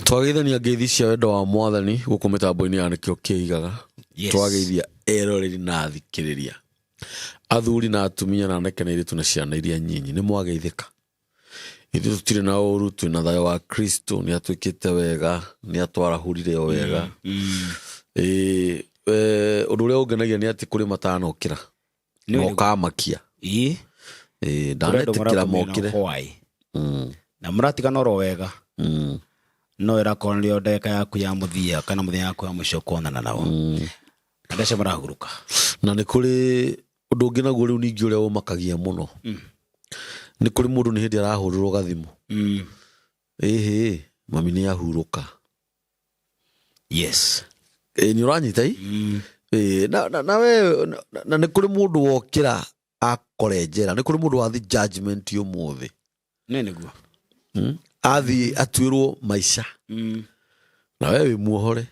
Twageithania ngeithi cia wendo wa Mwathani gũkũ mĩtambo-inĩ ya Nĩkĩo Kĩigaga. Yes. Twageithia eroreri na athikĩrĩria, athuri na atumia na anake na airĩtu na ciana iria nyinyi, nĩ mwageithĩka. Ithuĩ tũtirĩ na ũru, twĩ na thayũ wa Kristo, nĩ atwĩkĩte wega, nĩ atwarahũrire o wega. Ĩĩ, ũndũ ũrĩa ũngenagia nĩ atĩ kũrĩ matanokĩra Nĩ na ũkamakia. Ĩĩ. Ĩĩ, Kũrĩ andũ ndanetĩkĩra maratũmĩra mokĩre. hwaĩ. Na mũratigana oro wega. No ĩrakorwo nĩrĩo ndagĩka yaku ya mũthia kana mũthenya yaku ya mũico kuonana nao. Andũ acio marahurũka. Na nĩ kũrĩ ũndũ ũngĩ naguo rĩu ningĩ ũrĩa ũmakagia mũno. Nĩ kũrĩ mũndũ nĩ hĩndĩ arahũrĩrwo gathimũ. Ĩhĩ, mami nĩ ahurũka. Yes. Ĩ, nĩ ũranyita i? Ĩ, na we na nĩ kũrĩ mũndũ wokĩra akore njera. Nĩ kũrĩ mũndũ wathi judgment ũmũthĩ. Nĩ nĩguo. Athiĩ atuĩrwo maica. Na we wĩ muohore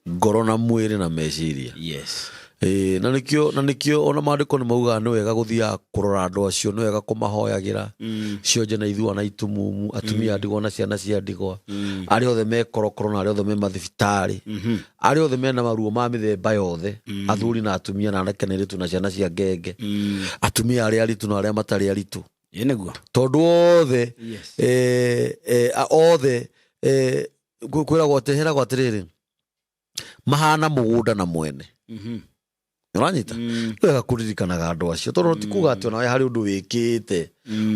ngoro na mwĩrĩ na meciria. Yes. Ĩĩ, na nĩkĩo ona maandĩko nĩ maugaga nĩ wega gũthiaga kũrora andũ acio, nĩ wega kũmahoyagĩra, cionje na ithua na itumumu, atumia a ndigwa na ciana cia ndigwa, arĩa othe me korokoro na arĩa othe me mathibitarĩ, arĩa othe mena maruo ma mĩthemba yothe, athuri na atumia na anake na airĩtu na ciana cia ngenge, atumia arĩa aritũ na arĩa matarĩ aritũ. Ĩĩ nĩguo. Tondũ othe Yes. othe kwĩragwo atĩ, heragwo atĩrĩrĩ, mahana mũgũnda na mwene. Ũranyita? Nĩ wega kũririkanaga andũ acio, tondũ ti kuga atĩ onawe harĩ ũndũ wĩkĩte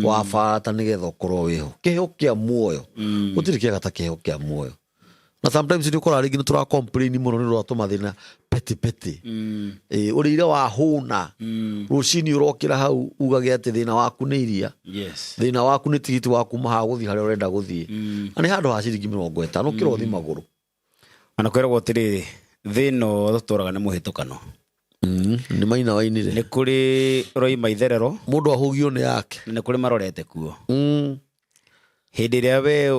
wa bata nĩgetha ũkorwo wĩho. Kĩheo kĩa muoyo, gũtirĩ kĩega ta kĩheo kĩa muoyo. Na sometimes nĩ ũkoraga rĩngĩ nĩ tũra complain mũno nĩ ũndũ wa tũmathĩna petty petty. Ĩ, ũrĩire wahũna, rũcinĩ ũrokĩra hau ugage atĩ thĩna waku nĩ iria, Yes. thĩna waku nĩ tigiti wa kuma haha gũthiĩ harĩa ũrenda gũthiĩ, na nĩ handũ ha ciringi 50 ũkĩra ũthiĩ magũrũ. Ona kwĩragwo atĩrĩrĩ, thĩ ĩno tũtũraga nĩ mũhĩtũkano. Nĩ maina wainire. Nĩ kũrĩ ũroima itherero. Mũndũ ahũgio nĩ yake. Na nĩ kũrĩ marorete kuo. Hĩndĩ ĩrĩa we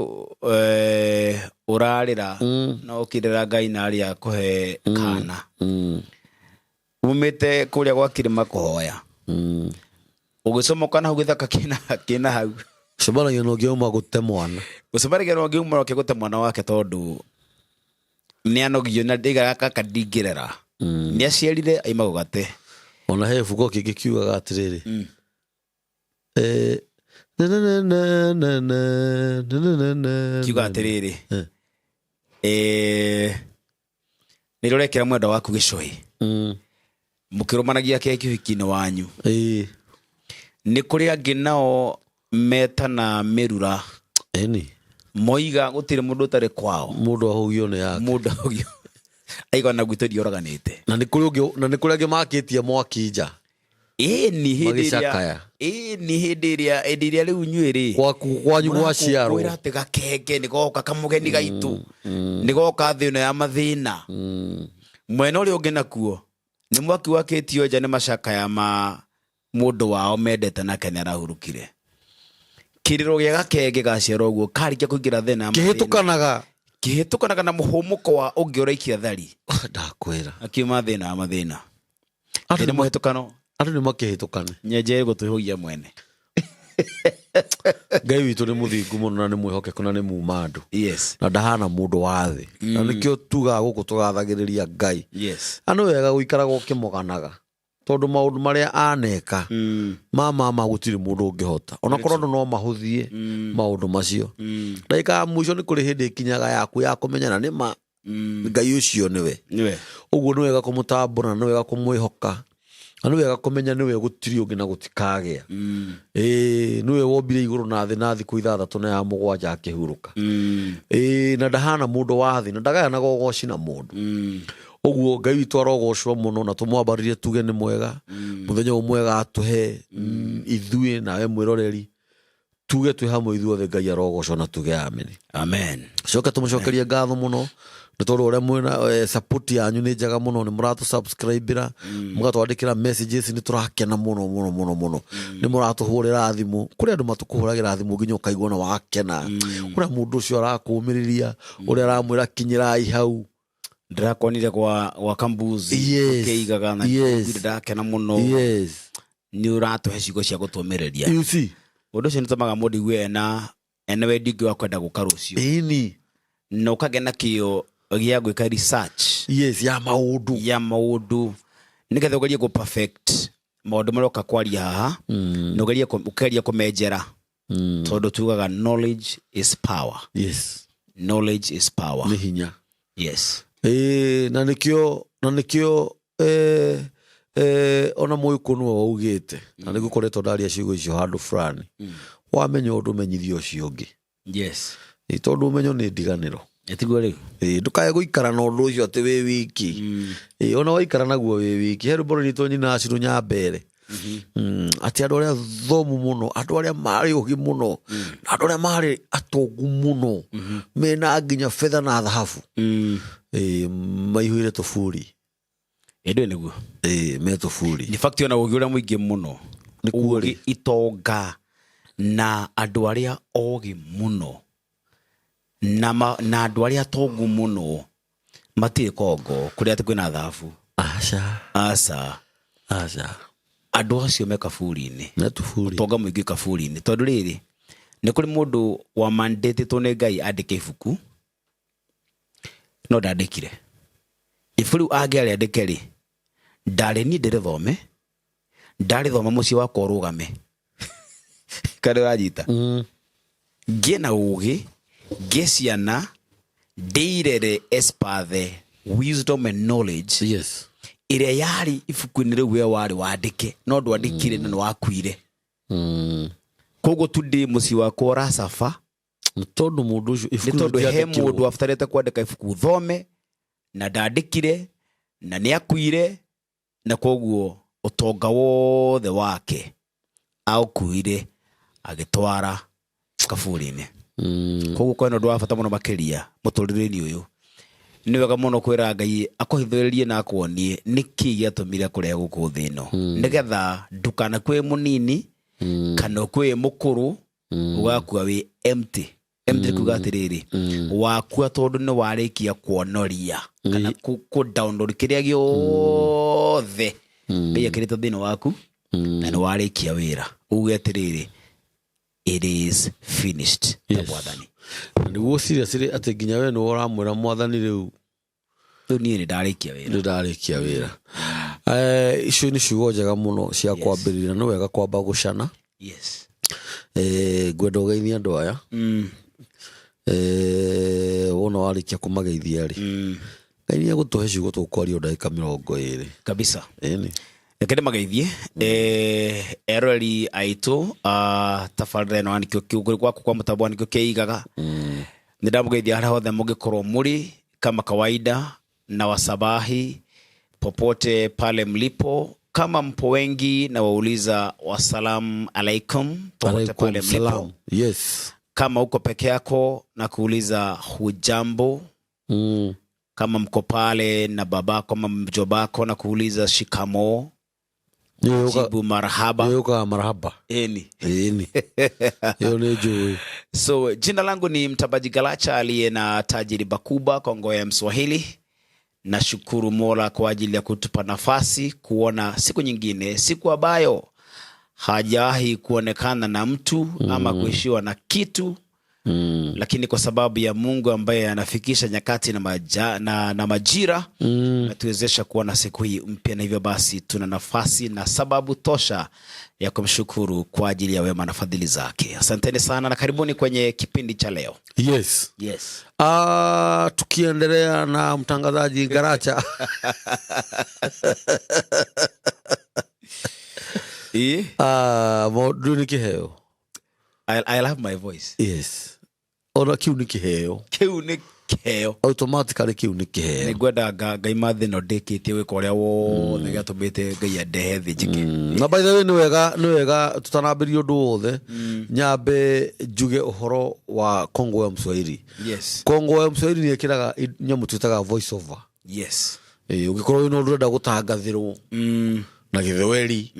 ũrarĩra na ũkĩrĩra Ngai na arĩa akũhe kana. Umĩte kũrĩa gwa kĩrĩma kũhoya. Ũgĩcomoka na hau gĩthaka kĩna hau. Cemanagia na ũngĩ auma gũte mwana. Gũcemanagia na ũngĩ auma gũte mwana wake tondũ nĩ anogio na ndaigaga gaka ndingĩrera. Nĩ aciarire aima gũgate. Ona he ibuku kĩngĩ kiugaga atĩrĩrĩ. Na, na, na, na, na, na, na, na, na, Kiuga atĩrĩrĩ. Nĩ ũrekĩra mwendwa waku gĩcũhĩ. Mũkĩrũmanagia keki ũhiki-inĩ wanyu. Nĩ kũrĩ angĩ nao metana mĩrura. Ĩni. Moiga gũtirĩ mũndũ ũtarĩ kwao. Mũndũ ahũgio nĩ yake. Mũndũ ahũgio. Aiga na gwitũ ndiũraganĩte. Na nĩ kũrĩ ũngĩ, na nĩ kũrĩ angĩ makĩtie mwaki nja. Ĩni hĩndĩ ĩrĩa Magĩcakaya. Ĩni hĩndĩ ĩrĩa rĩu inyuĩ rĩ. Gwaku kwanyu gwaciarwo. Kwĩra atĩ gakenge nĩ goka kamũgeni gaitũ. Nĩ goka thĩ ĩno ya mathĩna. Mwena ũrĩa ũngĩ nakuo nĩ mwaki wakĩtio nja nĩ macakaya ma mũndũ wao mendete nake nĩ arahurũkire. Kĩrĩro gĩa gakenge gaciarwo ũguo karĩkia kũingĩra thĩna ya mathĩna. Kĩhĩtũkanaga. Kĩhĩtũkanaga na mũhũmũko wa ũngĩ ũraikia thari. Ndakwĩra. Akiuma thĩna wa mathĩna. Andũ Nĩ mũhĩtũkano. Andũ nĩ makĩhĩtũkane. Nyenje gũtwĩhũgia mwene. Ngai witũ nĩ mũthingu mũno na nĩ mwĩhokeku na nĩ muma andũ. Yes. Na ndahana mũndũ wa thĩ. Na nĩkĩo tugaga gũkũ tũgathagĩrĩria Ngai. Yes. Na nĩ wega gũikaraga ũkĩmũganaga. Tondũ maũndũ marĩa aneka ma mama gũtirĩ mũndũ ũngĩhota. Ona korwo andũ no mahũthie maũndũ macio. Ndagĩka ya mũico nĩ kũrĩ hĩndĩ ĩkinyaga yaku ya kũmenyana nĩ ma Ngai ũcio nĩwe. Nĩwe. Ũguo nĩ wega kũmũtambũra, nĩ wega kũmwĩhoka. Na nĩ wega kũmenya nĩwe gũtirĩ ũngĩ na gũtikagĩa. Ĩĩ, nĩwe wombire igũrũ na thĩ na thikũ 6 na ya 7 akĩhurũka. Ĩĩ, na ndahana mũndũ wa thĩ na ndagayanaga ũgoci na mũndũ. Ũguo Ngai witũ arogocwo mũno na tũmwambarĩrie tuge nĩ mwega. Mũthenya ũyũ mwega atũhe ithuĩ nawe mwĩroreri. Tuge twĩ hamwe ithuothe Ngai arogocwo na tuge amen. Amen. Coke tũmũcokerie ngatho mũno nĩ tondũ ũrĩa mwĩna support yanyu nĩ njega mũno, nĩ mũratũ subscribe-ĩra, mũgatwandĩkĩra messages, nĩ tũrakena mũno mũno mũno mũno. Nĩ mũratũhũrĩra thimũ, kũrĩ andũ matũkũhũragĩra thimũ nginya ũkaigua na wakena. Ũrĩa mũndũ ũcio arakũmĩrĩria, ũrĩa aramwĩra kinyĩrai hau. Ndĩrakonire gwa kambuzi. Yes. Ũkĩigaga na Yes. ndakena mũno. Yes. Nĩ ũratũhe ciugo cia gũtũmĩrĩria. You see? Ũndũ ũcio nĩ ũtũmaga mũndũ aigue ena wendi ũngĩ wa kwenda gũka rũciũ. Ĩni. Na ũkagĩa na kĩo gĩa gwĩka research. Yes, ya maũndũ. Ya maũndũ, nĩgetha ũgerie kũ perfect maũndũ marĩa ũka kwaria haha, na ũgerie ũkeria kũmenjera, tondũ tugaga knowledge is power. Knowledge is power. Nĩ hinya. Yes. Ĩĩ, na nĩkĩo ona mũgĩkũyũ nĩwe waugĩte, na nĩ gũkoretwo ndaria ciugo icio handũ fulani, wamenya ũndũ, menyithia ũcio ũngĩ. Ĩ, tondũ ũmenyo nĩ ndiganĩro. Ĩtiguo rĩu. Ĩ, ndũkae gũikara na ũndũ ũcio atĩ wĩ wiki. Ĩ, ona waikara naguo wĩ wiki, he rwĩmbo rũinĩtwo nyina Acirũ Nyambere, atĩ andũ arĩa thomu mũno, andũ arĩa marĩ ũgĩ mũno, na andũ arĩa marĩ atongu mũno, mena nginya betha na thahabu, ĩ, maihũire tũburi. Ĩndĩ nĩguo. Ĩ, me tũburi. In fact, ona ũgĩ ũrĩa mũingĩ mũno, Nĩkuo rĩ. ũgĩ, itonga na andũ arĩa ogĩ mũno na andũ arĩa atongu mũno matirĩ Kongo kũrĩa atĩ kwĩna thahabu. Aca. Aca. Aca. Andũ acio me kaburi-inĩ. Me tũburi. Ũtonga mũingĩ kaburi-inĩ, tondũ rĩrĩ, nĩ kũrĩ mũndũ wa mandatĩtwo nĩ Ngai andĩke ibuku, no ndandĩkire ibuku rĩu. Angĩarĩandĩke rĩ, ndarĩ niĩ ndĩrĩthome, ndarĩthoma mũciĩ wakwa ũrũgame. Kana ũranyita? Ngĩe na ũgĩ, ngĩe ciana, ndĩirere as per the wisdom and knowledge ĩrĩa yarĩ ibuku-inĩ rĩu we warĩ wandĩke, no ndwandĩkire na nĩ wakuire. Koguo today mũciĩ wakwa ũracaba. Nĩ tondũ mũndũ ũcio nĩ ibuku rĩu tondũ he rĩtiandĩkirwo. Mũndũ wabatarĩte kwandĩka ibuku thome na ndandĩkire na nĩ akuire, na koguo ũtonga wothe wake aũkuire agĩtwara kaburi-inĩ. Koguo kwena ũndũ wa bata mũno makĩria mũtũrĩre-inĩ ũyũ, nĩ wega mũno kwĩra Ngai akũhithũrĩrie na akuonie nĩkĩ gĩatũmire kũrehe gũkũ thĩ ĩno, nĩgetha ndũkanakue wĩ mũnini kana ũkue wĩ mũkũrũ, ũgakua wĩ empty. Empty kuga atĩrĩrĩ, wakua tondũ nĩ warĩkia kuonoria kana kũ download kĩrĩa gĩothe Ngai ekĩrĩte thĩinĩ waku, na nĩ warĩkia wĩra, uge atĩrĩrĩ, "It is finished," ta Mwathani. Na nĩguo seriously atĩ nginya we nĩwe ũramwĩra Mwathani rĩu. Rĩu niĩ nĩ ndarĩkia wĩra. Nĩ ndarĩkia wĩra. Icio nĩ ciugo njega mũno cia kwambĩrĩria. Nĩ wega kwamba gũcana. Ngwenda ũgeithie andũ aya. Wona warĩkia kũmageithia rĩ, Ngai nĩ egũtũhe ciugo tũkwaria o ndagĩka 20. Kabisa. Ĩni. Reke ndĩmageithie eroreri aitũ a tabarĩra ĩno ya Nĩkĩo Kĩu gwaku kwa mũtambo wa Nĩkĩo Kĩigaga. Nĩ ndamũgeithia harĩa hothe mũngĩkorwo mũrĩ, kama kawaida na wasabahi popote pale mlipo. Kama mpo wengi, na wauliza wasalamu alaikum popote Alaikum pale mlipo. Salam. Yes. Kama uko peke yako, na kuuliza hujambo. Kama mko pale na babako ama mjobako, na kuuliza shikamoo, jibu marhaba. Yũkaga marhaba. Eni. Ĩni, ĩyo nĩ njũĩ. So jina langu ni Mtabaji Galacha aliye na tajiriba kubwa Kongo ya Mswahili. Nashukuru Mola kwa ajili ya kutupa nafasi kuona siku nyingine, siku ambayo hajawahi kuonekana na mtu ama kuishiwa na kitu, lakini kwa sababu ya Mungu ambaye anafikisha nyakati na majira, natuwezesha kuona siku hii mpya, na hivyo basi tuna nafasi na sababu tosha ya kumshukuru kwa ajili ya wema na fadhili zake. Asanteni sana na karibuni kwenye kipindi cha leo. Yes. Yes. Ah, tukiendelea na mtangazaji Garacha. Ah, maũndũ nĩ kĩheo. I love my voice. Yes, ona kĩu nĩ kĩheo. Kĩu nĩ kĩheo. Automatically kĩu nĩ kĩheo. Nĩ ngwenda ngaima thĩ ĩno ndĩkĩtie gwĩka ũrĩa wothe gĩatũmĩte Ngai andehe thĩ njĩke. Na by the way, nĩ wega tũtanambĩrĩria ũndũ wothe, nyambe njuge ũhoro wa Kongo ya Mswahili. Kongo ya Mswahili nĩ ĩkĩraga nyamũ twĩtaga voice over. Ĩ, ũngĩkorwo wĩna ũndũ ũrenda gũtangathĩrwo na Gĩthweri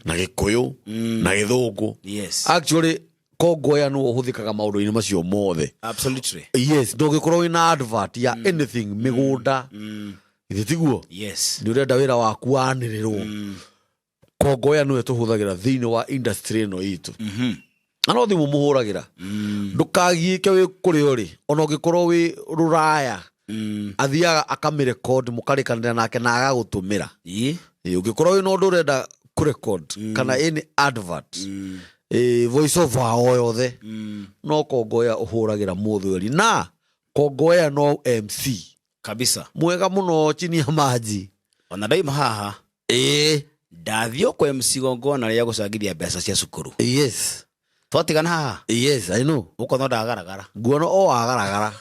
na Gĩkũyũ na Gĩthũngũ, actually Kongo ya nĩwe ũhũthĩkaga maũndũ-inĩ macio mothe. Yes, ndũngĩkorwo wĩna advert ya anything, mĩgũnda, githĩ tiguo? Yes. Nĩ ũrenda wĩra waku wanĩrĩrwo, Kongoya nĩwe tũhũthagĩra thĩinĩ wa industry ĩno itũ, na no thimũ mũhũragĩra. Ndũkagiĩke wĩ kũrĩa ũrĩ, ona ũngĩkorwo wĩ rũraya, athiaga akamĩrekod, mũkarĩkanĩra nake na agagũtũmĩra. Ĩ, ũngĩkorwo wĩna ũndũ ũrenda kũrecord kana any advert, voice over o yothe, no Kongoya ũhũragĩra Mũthweri, na Kongoya no MC Kabisa. Mwega mũno chini ya maji. Ona ndaima haha, ndathiĩ o kwa MC gongona rĩa gũcangithia mbeca cia cukuru. Twatigana haha. Yes, I know. Ũkona ndagaragara. Nguona o wagaragara,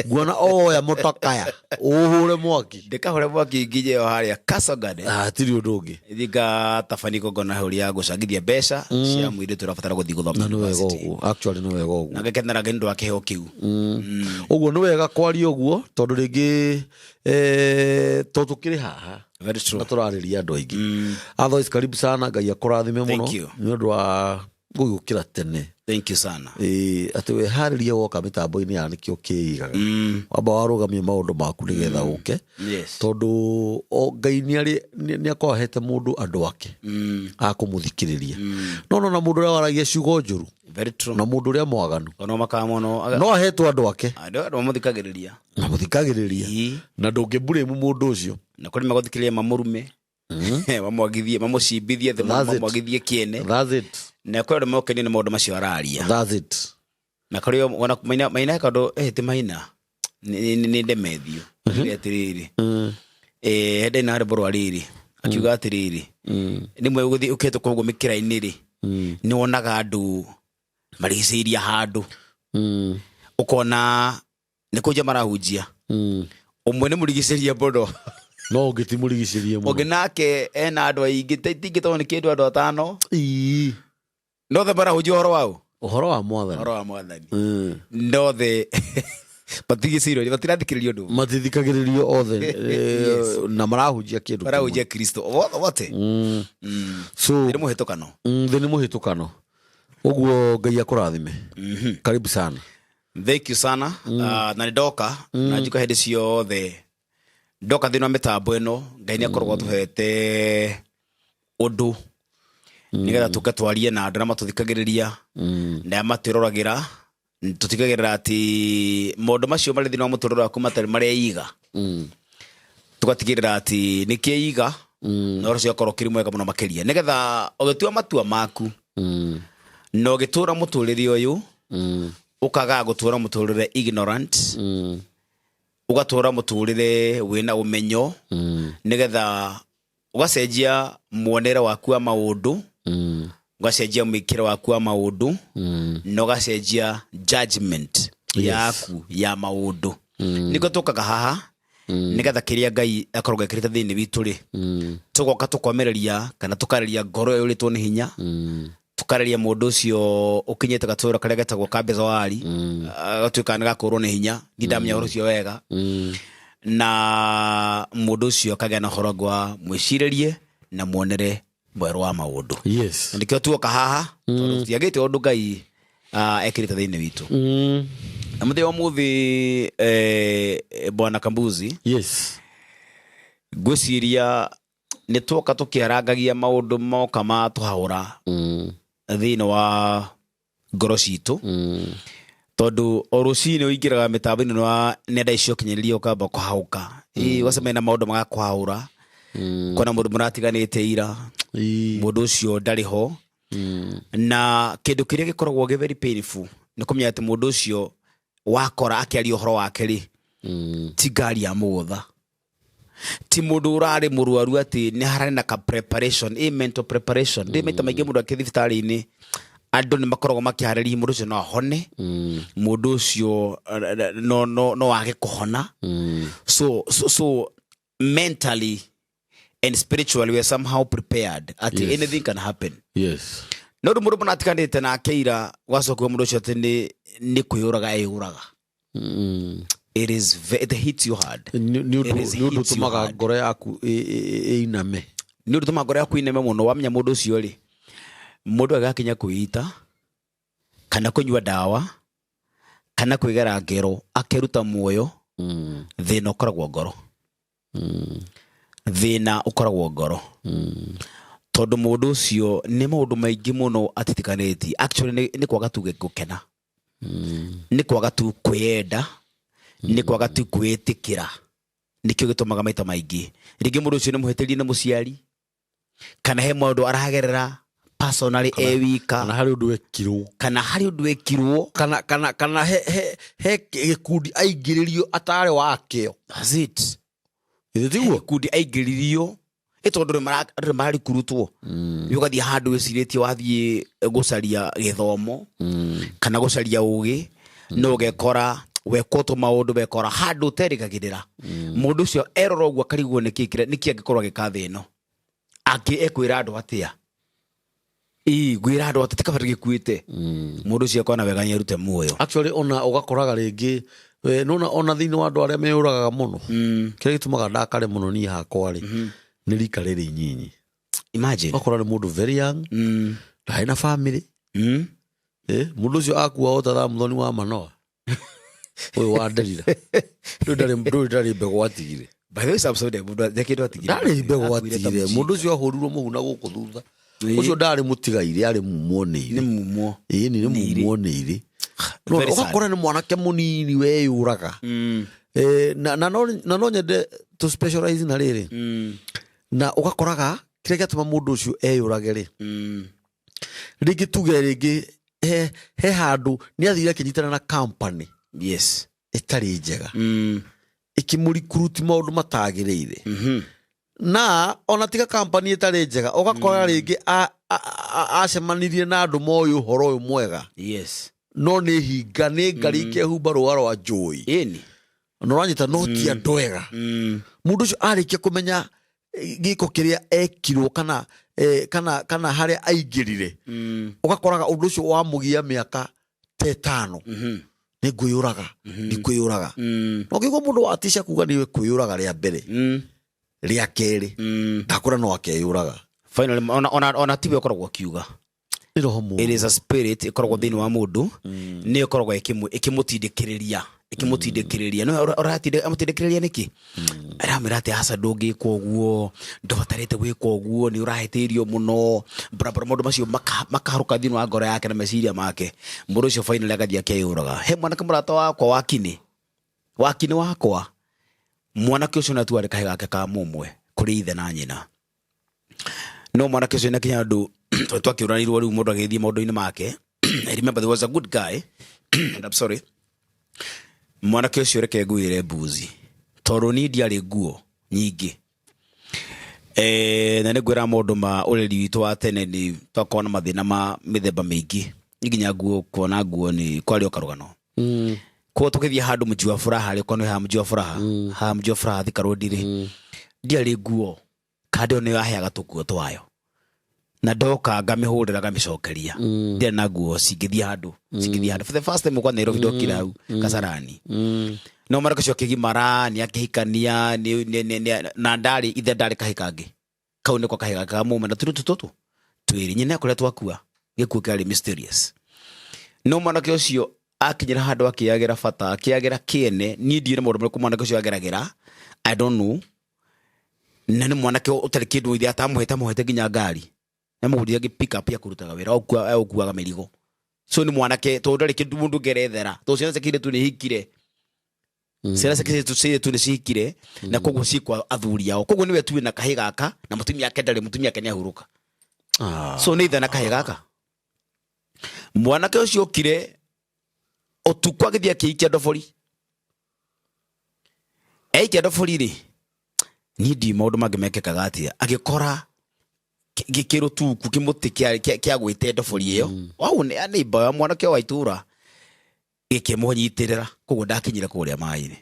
nguona o woya mũtakaya ũhũre mwaki. Ndĩkahũre mwaki nginye o harĩa Castle Garden. Hatirĩ ũndũ ũngĩ. Thiĩ ngatabania igongona hau rĩa gũcangithia mbeca cia mũirĩtu ũrabatara gũthiĩ gũthoma Na nĩ wega university. ũguo, actually nĩ wega ũguo. Na ngĩkenera nĩ ũndũ wa kĩheo kĩu. Ũguo nĩ wega kwaria ũguo, tondũ rĩngĩ to tũkĩrĩ haha Very true. na tũrarĩria andũ aingĩ. Otherwise, karibu sana, Ngai akũrathime mũno Thank you. nĩ ũndũ wa gũgĩũkĩra tene. Thank you sana. Ĩĩ, atĩ weharĩrie woka mĩtambo-inĩ ya nĩkĩo kĩigaga, wamba warũgamia maũndũ maku nĩgetha ũke, tondũ o Ngai nĩ akoragwo ahete mũndũ andũ ake a kũmũthikĩrĩria, no nona mũndũ ũrĩa waragia ciugo njũru Very true. na mũndũ ũrĩa mwaganu, Ona makaga mũno. No ahetwo andũ ake. Andũ mamũthikagĩrĩria. Na mũthikagĩrĩria. Na ndũngĩmburĩmu mũndũ ũcio. Na kũrĩ magũthikĩrĩria mamũrume, mamwagithie, mamũcimbithie thĩ, That's it. mamwagithie kĩene. That's it. Na kũrĩ andũ mokenio nĩ maũndũ macio araria. That's it. Na kũrĩ ona maina maina kandũ, ti maina, nĩ ndemethio. Nĩ atĩrĩrĩ, he ndaina rwĩmbo rwa rĩrĩ akiuga atĩrĩrĩ, rĩmwe ũgũthiĩ ũkĩhĩtũka ũguo mĩkĩra-inĩ rĩ, nĩ wonaga andũ marigicĩirie handũ, ũkona nĩ kũnjia marahunjia, ũmwe nĩ mũrigicĩrie mũno. No ũngĩ ti mũrigicĩrie mũno. Ũngĩ nake ena andũ aingĩ, tingĩtoo nĩ kĩndũ andũ atano, nothe marahunjia ũhoro wao. Ũhoro wa Mwathani. Ũhoro wa Mwathani. Nothe matigicĩirwo, matirathikĩrĩria ũndũ. Matithikagĩrĩrio othe, na marahunjia kĩndũ kĩmwe. Marahunjia Kristo wothe wote. So nĩ mũhĩtũkano. Thĩ nĩ mũhĩtũkano ũguo. Ngai akũrathime, karibu sana. Thank you sana. Na nĩ ndoka na njuka hĩndĩ ciothe ndoka thĩinĩ wa mĩtambo ĩno, Ngai nĩ akoragwo atũhete ũndũ nĩgetha tũke twarie na andũ arĩa matũthikagĩrĩria na arĩa matwĩroragĩra. Tũtigagĩrĩra atĩ maũndũ macio marĩ thĩinĩ wa mũtũrĩre waku matarĩ mareiga, tũgatigĩrĩra atĩ nĩ kĩiga na ũhoro ũcio ũgakorwo ũkĩrĩ mwega mũno makĩria, nĩgetha ũgĩtua matua maku na ũgĩtũra mũtũrĩre ũyũ, ũkagaga gũtũra mũtũrĩre ignorant, ũgatũra mũtũrĩre wĩna ũmenyo, nĩgetha ũgacenjia muonere waku wa maũndũ, ũgacenjia mwĩkĩre waku wa maũndũ, na ũgacenjia judgment yaku ya maũndũ. Nĩguo tũkaga haha nĩgetha kĩrĩa Ngai akoragwo ekĩrĩte thĩinĩ witũ rĩ, tũgoka tũkomereria kana tũkarĩria ngoro ĩyo ĩrĩtwo nĩ hinya, tũkarĩria mũndũ ũcio ũkinyĩte gatũra karĩa getagwo ka Bezawari, agatuĩka nĩ gakũrwo nĩ hinya, ndindamenya ũhoro ũcio wega, na mũndũ ũcio akagĩa na ũhoro wa mwĩcirĩrie na muonere mwerũ wa maũndũ. Na nĩkĩo tuoka haha, tondũ tũtiagĩte ũndũ Ngai ekĩrĩte thĩinĩ witũ. Na mũthenya wa mũthĩ, bwana Kambuzi, ngwĩciria nĩ tuoka tũkĩarangagia maũndũ moka matũhaũra thĩinĩ wa ngoro citũ, tondũ o rũcinĩ ũingĩraga mĩtambo-inĩ wa nenda icio ũkinyanĩria, ũkamba kũhaũka. Ĩ, ũgacemania na maũndũ magakũhaũra, kona mũndũ mũratiganĩte ira, mũndũ ũcio ndarĩ ho, na kĩndũ kĩrĩa gĩkoragwo gĩ very painful nĩ kũmenya atĩ mũndũ ũcio wakora akĩaria ũhoro wake rĩ, ti ngari ya mũgũtha, ti mũndũ ũrarĩ mũrwaru atĩ nĩ hararĩ na ka preparation, ĩ mental preparation ndĩ maita maingĩ mũndũ akĩ thibitarĩ-inĩ, andũ nĩ makoragwo makĩharĩria mũndũ ũcio no ahone, mũndũ ũcio no age kũhona. So mentally and spiritually we are somehow prepared atĩ anything can happen. No rĩu mũndũ mũratiganĩte nake ira, ũgacoka mũndũ ũcio atĩ nĩ kwĩyũraga eyũraga, it hits you hard. Nĩ It is ũndũ hits you ũtũmaga hard. ngoro yaku ĩiname. Nĩ ũndũ tũmaga ngoro yaku ineme mũno wamenya mũndũ ũcio rĩ, mũndũ agĩgakinya kwĩita kana kũnyua ndawa kana kwĩgera ngero akeruta muoyo, thĩna ũkoragwo ngoro, thĩna ũkoragwo ngoro, tondũ mũndũ ũcio nĩ maũndũ maingĩ mũno atitikanĩtie. Actually nĩ kwaga tuge gũkena. Nĩ kwaga tu kwĩyenda, nĩ kwaga tu kwĩĩtĩkĩra, nĩkĩo gĩtũmaga maita maingĩ rĩngĩ mũndũ ũcio nĩ mũhĩtĩrie nĩ mũciari, kana he maũndũ aragerera personally e wika, kana harĩ ũndũ wekirwo, kana harĩ ũndũ wekirwo, kana he gĩkundi aingĩrĩrio atarĩ wakĩo. That's it. Githĩ tiguo? Gĩkundi aingĩririo ĩ tondũ andũ nĩ mararikurutwo. Nĩ ũgathiĩ handũ wĩcirĩtie wathiĩ gũcaria gĩthomo kana gũcaria ũgĩ, no ũgekora wekwo tũmaũndũ, wekora handũ ũterĩgagĩrĩra. Mũndũ ũcio erora ũguo akarigwo nĩkĩ nĩkĩ angĩkorwo agĩka thĩ ĩno, angĩ ekwĩra andũ atĩa, ĩ ngwĩra andũ atĩ tikaba gĩkuĩte. Mũndũ ũcio akona wega nĩ arute muoyo. Actually, ona ũgakoraga rĩngĩ nona ona thĩinĩ wa andũ arĩa meyũragaga mũno, kĩrĩa gĩtũmaga ndakare mũno niĩ hakwa rĩ, nĩ rika rĩrĩ inyinyi. Imagine. Ũgakora nĩ mũndũ very young, ndarĩ na family. Mũndũ ũcio akua o ta Thamuthoni wa Manoa ũyũ wa Nderira, ndũrĩ ndarĩ mbegũ atigire. By the way, Samson mũndũ ndekĩndũ atigire. Ndarĩ mbegũ Akuire ta atigire. mũjinga. Mũndũ ũcio ahũrirwo mũhu na gũkũ thutha. Ũcio ndarĩ mũtigaire, arĩ mumwo nĩ Nĩ irĩ. mumwo. Ĩĩ, nĩ Nĩ irĩ. mumwo nĩ irĩ. Very sad. Ũgakora nĩ mwanake mũnini weyũraga. Na no nyende to specialize na rĩrĩ, na ũgakoraga kĩrĩa gĩatũma mũndũ ũcio eyũrage rĩ, rĩngĩ tuge rĩngĩ he handũ nĩ athire akĩnyitana na company ĩtarĩ njega, ĩkĩmũrikuruti maũndũ matagĩrĩire. Na ona tiga company ĩtarĩ njega, ũgakora rĩngĩ acemanirie na andũ moĩ ũhoro ũyũ mwega, no nĩ hinga nĩ ngari ikehumba rũa rwa njũĩ. Ĩni. Na ũranyita, no ti andũ ega. Mũndũ ũcio arĩkia kũmenya gĩko kĩrĩa ekirwo kana harĩa aingĩrire, ũgakoraga ũndũ ũcio wamũgia mĩaka ta 5, nĩ ngwĩyũraga, nĩ kwĩyũraga. No kĩguo mũndũ watica kuga nĩ kwĩyũraga rĩa mbere, rĩa kerĩ, ndakũra no akeyũraga. Finally, ona tiwe ũkoragwo akiuga. Nĩ roho mũũru. It is a spirit ĩkoragwo thĩinĩ wa mũndũ, nĩ ĩkoragwo ĩkĩmũtindĩkĩrĩria. No amũtindĩkĩrĩria nĩkĩ? Aramwĩra atĩ aca, ndũngĩkwo ũguo, ndũbatarĩte gwĩka ũguo, nĩ ũrahĩtĩirio mũno, barabara. Maũndũ macio makaharũka thĩinĩ wa ngoro yake na meciria make. Mũndũ ũcio finally agathiĩ akeyũraga. He mwanake mũrata wakwa, wakinĩ wakwa, mwanake ũcio nĩ atuarĩ kahĩ gake ka mũmwe kũrĩ ithe na nyina. No mwanake ũcio nĩakinya andũ tondũ twakĩũranirwo rĩu mũndũ agĩthiĩ maũndũ-inĩ make. I remember there was a good guy, and I'm sorry, mwanake ũcio, reke ngwĩre mbuzi, tondũ niĩ ndiarĩ nguo nyingĩ. Na nĩ ngwĩra maũndũ ma ũreri witũ wa tene, nĩ twakorwo na mathĩna ma mĩthemba mĩingĩ, nginya nguo, kuona nguo nĩ kwarĩ o karũgano. Koguo tũgĩthiĩ handũ Mji wa Furaha rĩ, okorwo nĩ haha Mji wa Furaha, haha Mji wa Furaha Thika Road rĩ, ndiarĩ nguo, kandi ĩyo nĩyo yaheaga tũkuo twayo, na ndoka ngamĩhũrĩra ngamĩcokeria. Ndiarĩ na nguo cingĩthiĩ handũ. For the first time kwa Nairobi, ndokire hau Kasarani. No mwanake ũcio akĩgimara, nĩ akĩhikania, na ndarĩ ithe, ndarĩ kahĩ kangĩ, kau nĩko kahĩ gake ka mũme na tũirĩtu tũtũ twĩrĩ. Nyina kũrĩa twakua, gĩkuũ kĩarĩ mysterious. No mwanake ũcio akinyĩra handũ akĩagĩra bata, akĩagĩra kĩene. Niĩ ndiũĩ nĩ maũndũ marĩkũ mwanake ũcio ageragĩra, I don't know. Na nĩ mwanake ũtarĩ kĩndũ ithe atamũhete, amũhete nginya ngari, amũgũrire ngĩ pick up ya kũrutaga wĩra, egũkuaga mĩrigo. So nĩ mwanake tondũ ndarĩ kĩndũ mũndũ ũngerethera, tondũ ciana cia kĩirĩtu nĩ hikire, ciana cia kĩirĩtu nĩ cihikire, na koguo cikwa athuri ao. Koguo nĩwe tu na kahĩ gaka, na mũtumia ake ndarĩ, mũtumia ake nĩ ahurũka. So nĩ ithe na kahĩ gaka. Mwanake ũcio okire ũtukũ agĩthiĩ akĩikia ndobori. Eikia ndobori rĩ, niĩ ndiũĩ maũndũ mangĩ mekĩkaga atĩa, agĩkora kĩrũtuku kĩmũtĩ kĩagwĩte ndobori ĩyo. Wau nĩ neighbor ya mwanake wa itũra, gĩkĩmũnyitĩrĩra, koguo ndakinyire kũrĩa maĩ-inĩ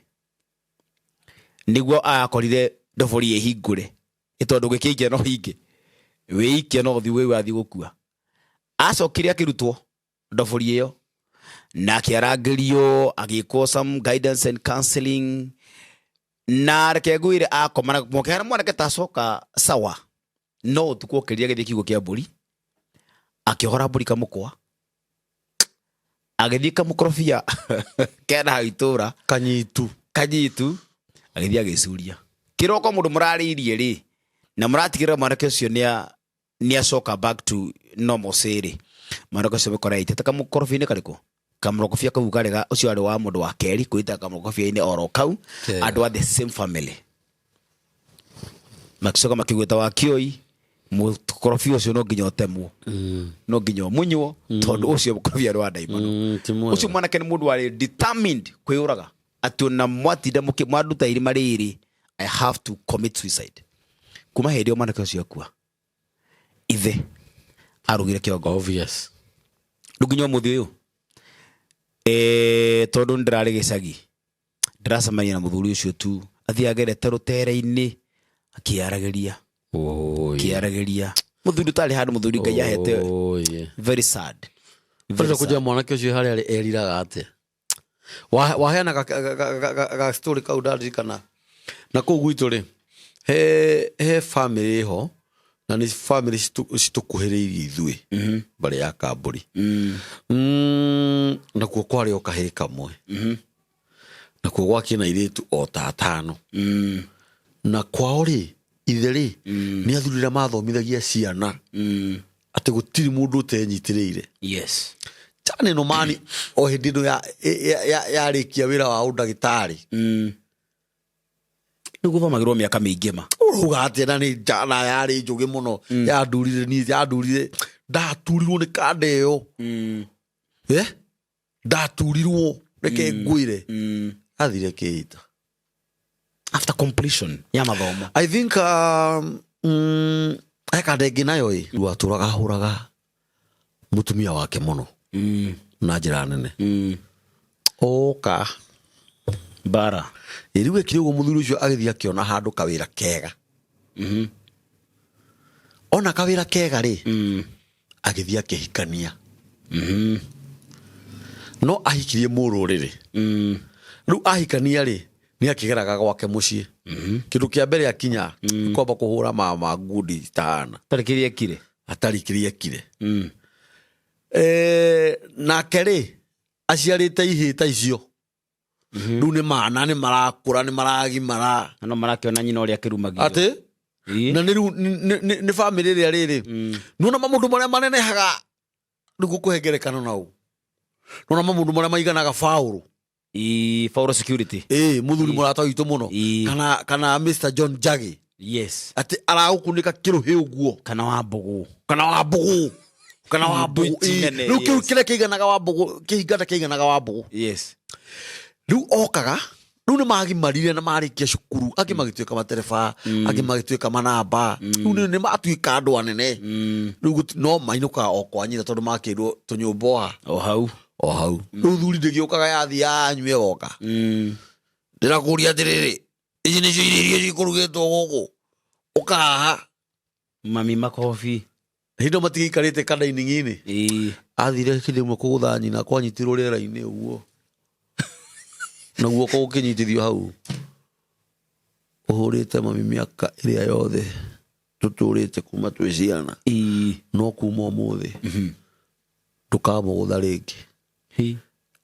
nĩguo akorire ndobori ĩhingũre, ĩ tondũ gĩkĩikia no hinge wĩikie, no ũthiĩ wĩ wathiĩ gũkua. Acokire akĩrutwo ndobori ĩyo na akĩarangĩrio, agĩkwo some guidance and counseling. Na reke ngwĩre, akoma na mwanake, mwanake tacoka sawa. No ũtukũ okĩrire, agĩthiĩ kiugũ kĩa mbũri, akĩohora mbũri kamũkwa, agĩthiĩ kamũkorobia kena hau itũra. Kanyitu. Kanyitu, agĩthiĩ agĩcuria. Kĩroko mũndũ mũrarĩirie rĩ, na mũratigĩrĩra mwanake ũcio nĩ acoka back to normalcy rĩ, mwanake ũcio mĩkora yaitĩte kamũkorobia-inĩ karĩkũ. Kamũrokobia kau karĩ ũcio arĩ wa mũndũ wa kerĩ kwĩita kamũrokobia-inĩ oro kau. Kega. Andũ a the same family magĩcoka makĩgwĩta wa kĩoi, mũkorobia ũcio no nginya ũtemwo, no nginya ũmunywo, tondũ ũcio mũkorobia nĩ wa ndaimono. Ti mwega. Ũcio mwanake nĩ mũndũ warĩ determined kwĩyũraga, atĩ ona mwatinda mwanduta irima rĩrĩ, I have to commit suicide. Kuma hĩndĩ ĩyo mwanake ũcio akua, ithe arugire kĩongo. Obvious. Rĩu nginya ũmũthĩ ũyũ, tondũ nĩ ndĩrarĩ gĩcagi, ndĩracemania na mũthuri ũcio tu athiĩ agerete rũtere-inĩ akĩaragĩria. Oi. Akĩaragĩria mũthuri ũtarĩ handũ, mũthuri Ngai ahete. Oi. Very sad. Very Ũrenda sad. kũnjĩra mwanake ũcio harĩa arĩ eriraga atĩa? Waheana ga story kau ndaririkana na kũu gwitũ rĩ, he family ho na nĩ family citũkuhĩrĩirie ithuĩ mbarĩ ya Kambũri. Nakuo kwarĩ o kahĩĩ kamwe, nakuo gwakĩ na airĩtu o ta atano. Na kwao rĩ, ithe rĩ, nĩ athuri arĩa mathomithagia ciana atĩ gũtirĩ mũndũ ũtenyitĩrĩire. Jana ĩno mani o hĩndĩ ĩno yarĩkia wĩra wa ũndagĩtarĩ. Nĩ gũthomagĩrwo mĩaka mĩingĩ ma. Ũrauga atĩa? Na nĩ njana yarĩ njũgĩ mũno, yandurire niĩ, yandurire, ndaturirwo nĩ kanda ĩyo. Ndaturirwo, reke ngwĩre, athire kĩita. After completion ya mathomo. I think he kanda ĩngĩ nayo ĩ watũraga ahũraga mũtumia wake mũno na njĩra nene. Oka Bara. Rĩu ekire ũguo, mũthuri ũcio agĩthiĩ akĩona handũ kawĩra kega. Ona kawĩra kega rĩ, agĩthiĩ akĩhikania. No ahikirie mũrũrĩrĩ. Rĩu ahikania rĩ, nĩ akĩgeraga gwake mũciĩ. Kĩndũ kĩa mbere akinya nĩ kwamba kũhũra mama ngundi citahana. Tarĩ kĩrĩa ekire. Atarĩ kĩrĩa ekire. Nake rĩ, aciarĩte ihĩĩ ta icio. Rĩu nĩ mana, nĩ marakũra, nĩ maragimara. Na no marakĩona nyina ũrĩa akĩrumagio. Atĩ na nĩ rĩu nĩ bamĩrĩ ĩrĩa rĩrĩ nĩwona maũndũ marĩa manenehaga. Rĩu ngũkũhe ngerekano na ũ, nĩwona maũndũ marĩa maiganaga faũrũ. Faũrũ security. Ĩ mũthuri mũrata witũ mũno. Kana Mr John Njagi. Atĩ aragũkunĩka kĩrũhĩ ũguo. Kana wa mbũgũ. Kana wa mbũgũ, kana wa mbũgũ. Nduti nene. Rĩu kĩu kĩrĩa kĩiganaga wa mbũgũ, kĩhingata kĩiganaga wa mbũgũ. Rĩu okaga, rĩu nĩ magimarire na marĩkia cukuru, angĩ magĩtuĩka matereba, angĩ magĩtuĩka manamba, rĩu nĩ matuĩka andũ anene. Rĩu no mainũkaga o kwa nyina tondũ makĩirwo tũnyũmba o ha. O hau. O hau. Rĩu thuri ndĩgĩũkaga yathi yanyue goka. Ndĩrakũria atĩrĩrĩ, ici nĩcio irio iria cikũrugĩtwo gũkũ ũkahaha? Mami makobi. Hĩndĩ ĩyo matigĩikarĩte kadaining'i-inĩ. Athire hĩndĩ ĩmwe kũgũtha nyina, kwanyitirwo rĩera-inĩ ũguo na guoko gũkĩnyitithio hau. Ũhũrĩte mami mĩaka ĩrĩa yothe tũtũrĩte kuma twĩ ciana, no kuma ũmũthĩ ndũkamũgũtha rĩngĩ.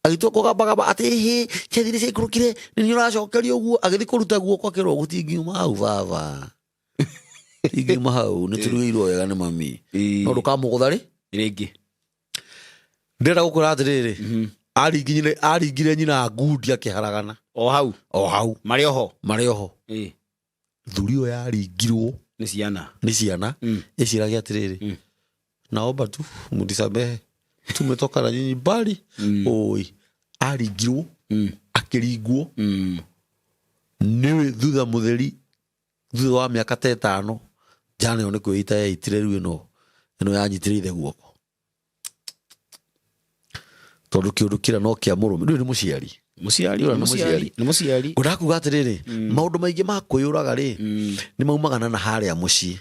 Agĩtua kũgambagamba atĩ hĩ ciathire ciaikũrũkire nĩ niĩ ũracokeria ũguo. Agĩthiĩ kũruta guoko, akĩrwo gũtingiuma hau baba, tingiuma hau, nĩ tũrugĩirwo wega nĩ mami, no ndũkamũgũtha rĩ. Rĩngĩ. Ndĩrenda gũkwĩra atĩrĩrĩ, aringire nyina ngundi akĩharagana. O hau. O hau. Marĩ oho. Marĩ oho. Thuri ĩyo yaringirwo Nĩ ciana. Nĩ ciana. Ĩciragia atĩrĩrĩ, naomba tu mnisamehe, tumetoka na nyinyi mbali. Oi, aringirwo, akĩringwo. Nĩwe thutha mũtheri, thutha wa mĩaka ta 5, njana ĩyo nĩ kwĩita yeitire. Rĩu ĩno yanyitĩrĩire ithe guoko, tondũ kĩũndũ kĩrĩa no kĩa mũrũme, rĩu nĩ mũciari. Mũciari. Ũyũ Nĩ nĩ mũciari. mũciari. Nĩ mũciari. Ngwendaga kuga atĩrĩrĩ, maũndũ maingĩ ma kwĩyũraga rĩ, nĩ maumagana na harĩa mũciĩ.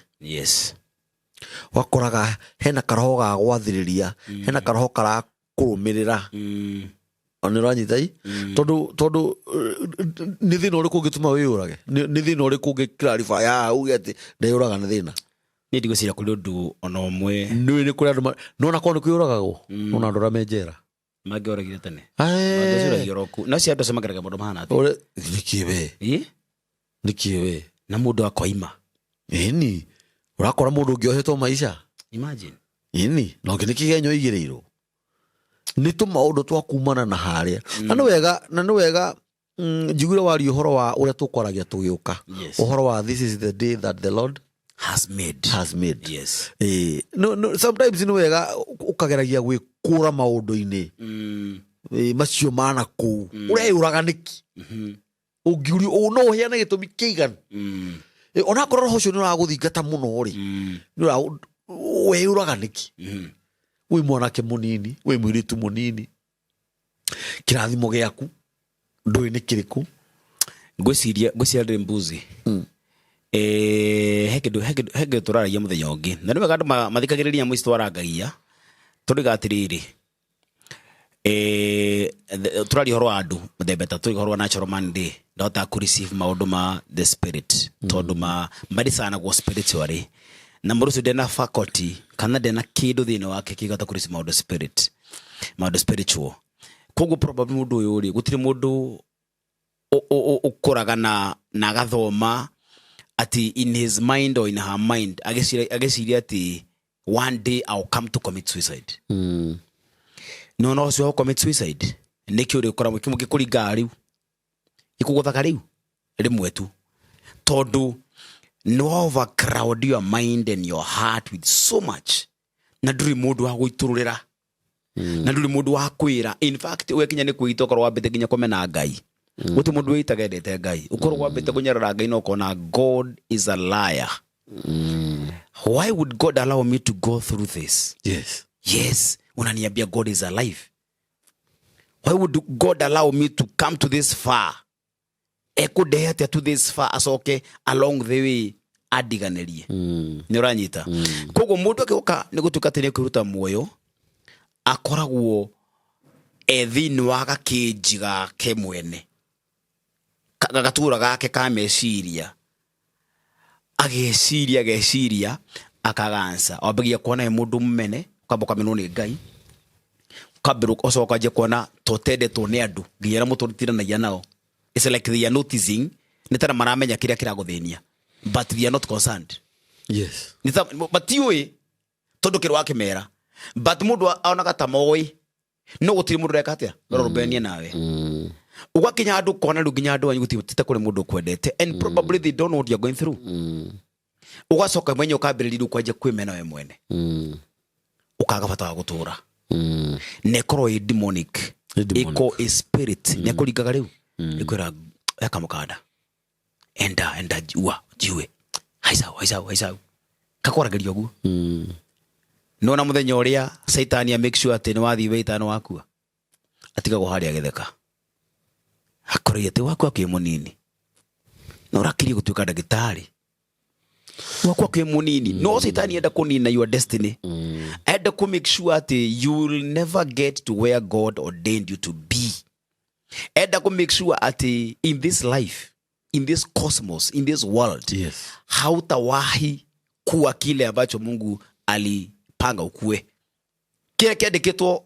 Wakoraga hena karoho ga gwathĩrĩria, hena karoho karakũrũmĩrĩra. Nĩ ũranyita i? Tondũ nĩ thĩna ũrĩkũ ũngĩtũma wĩyũrage? Nĩ thĩna ũrĩkũ ũngĩ clarify haha uge atĩ ndeyũraga nĩ thĩna? Niĩ ndigwĩciria kũrĩ ũndũ ona ũmwe. Nĩ nĩ kũrĩ andũ nona korwo nĩ kwĩyũragagwo, nona andũ arĩa me njera Mangĩoragire tene. Mangĩcuragia oro kũu. No cio andũ acio mageragia maũndũ mahana atĩa? Nĩkĩ we? Nĩkĩ we? Na mũndũ akoima. Ĩni ũrakora mũndũ ũngĩ ohetwo maica. Imagine. Ĩni na ũngĩ nĩ kĩgenyo igĩrĩirwo. Nĩ tũmaũndũ twa kumana na harĩa na nĩ wega na nĩ wega njiguire waria ũhoro wa ũrĩa tũkwaragia tũgĩũka. Yes. Ũhoro wa this is the day that the Lord has made. Has made. Yes. No, no, sometimes nĩ wega ũkageragia gwĩkũra maũndũ-inĩ macio mana kũu ũreyũraga nĩki ũngiurio no ũheane gĩtũmi kĩiganu. Onakorwo roho ũcio nĩ ũragũthingata mũno rĩ, weyũraga nĩki wĩ mwanake mũnini, wĩ mũirĩtu mũnini, kĩrathimo gĩaku ndũĩ nĩ kĩrĩkũ? Ngwĩciria ndĩrĩ mbuzi. He kĩndũ tũraragia mũthenya ũngĩ na nĩ wega andũ mathikagĩrĩria nyamũ ici twarangagia tũriga atĩrĩrĩ, tũraria ũhoro wa andũ mĩthemba ĩtatũ. Ũhoro wa natural man rĩ, ndahotaga kũ receive maũndũ ma the spirit tondũ ma maricanagwo spiritually, na mũndũ ũcio ndena faculty kana ndena kĩndũ thĩinĩ wake kĩngĩhota kũ receive maũndũ spirit, maũndũ spiritual. Koguo probably mũndũ ũyũ rĩ, gũtirĩ mũndũ ũkũraga na agathoma ati in his mind or in her mind agĩciria atĩ one day I'll come to commit suicide. No ũcio wa commit suicide nĩkĩo ũrĩ ũkoragwo kĩmwe gĩkũringaga rĩu, gĩkũgũthaga rĩu rĩmwe tu, tondũ nĩ overcrowd your mind and your heart with so much, na ndũrĩ mũndũ wa gũitũrũrĩra na ndũrĩ mũndũ wa kwĩra. In fact, ũgekinya nĩ kwĩita, ũkorwo wambĩte nginya kũmena Ngai. Gũtirĩ mũndũ wĩitaga endete Ngai. Ũkorwo wambĩte kũnyarara Ngai na ũkona God is a liar. Why would God allow me to go through this? Yes. Yes, unaniambia God is alive. Why would God allow me to come to this far? Ekũndehe atĩa to this far acoke along the way andiganĩrie? Nĩ ũranyita? Koguo mũndũ agĩũka nĩ gũtuĩka atĩ nĩ kwĩruta muoyo, akoragwo e thĩinĩ wa gakĩnji gake mwene, gatura gake ka meciria, ageciria, ageciria, akaga answer. Wambagia kuona he mũndũ mũmene, ũkamba ũkamenwo nĩ Ngai, ũkambĩrwo ũcoka ũkanjia kuona totendetwo nĩ andũ nginya arĩa mũtũtiranagia nao. It's like they are noticing, nĩ tara maramenya kĩrĩa kĩragũthĩnia, but they are not concerned. Matiũĩ tondũ kĩrĩ wakĩmera, but mũndũ onaga ta moĩ, no gũtirĩ mũndũ ũreka atĩa ũrarũmbũyania nawe. Ũgakinya andũ kona rĩu nginya andũ anyu gũtirĩ kũrĩ mũndũ ũkwendete, and probably they don't know what you're going through. Ũgacoka mwenye ũkambĩrĩria rĩu kwanjia kwĩmena we mwene, ũkaga bata wa gũtũra, na ĩkorwo ĩ demonic. Ĩ demonic. Ĩko ĩ spirit nĩ akũringaga rĩu ĩkwĩra eka mũkanda, enda enda ua jiwe haicau haicau haicau, kakwaragĩria ũguo. Nona mũthenya ũrĩa caitani a make sure atĩ nĩ wathiĩ wĩtano wakua, atigagwo harĩa agĩtheka, akoragia atĩ wakua kwĩ mũnini na ũrakirie gũtuĩka ndagĩtarĩ, wakua kwĩ mũnini. No caitani enda kũnina your destiny, enda kũ make sure atĩ you will never get to where God ordained you to be, enda kũ make sure atĩ in this life, in this cosmos, in this world, hautawahi kuwa kile ambacho Mungu alipanga ukue, kile kĩandĩkĩtwo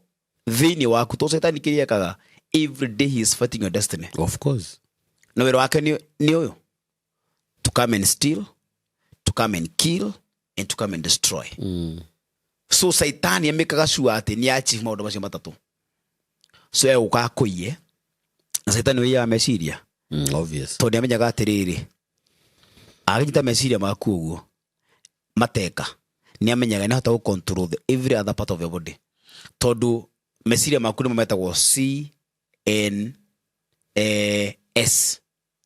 thĩinĩ waku. To caitani kĩrĩa ekaga every day, he is fighting your destiny. Of course. Na wĩra wake nĩ ũyũ: to come and steal, to come and kill and to come and destroy. So saitani amĩkaga sure atĩ nĩ achieve maũndũ macio matatũ. So egũka akũiye, na saitani wĩiyaga meciria. Obvious. Tondũ nĩamenyaga atĩrĩrĩ, agĩnyita meciria maku ũguo mateka, nĩ amenyaga nĩ ahota gũ control the every other part of your body, tondũ meciria maku nĩmo metagwo CNS,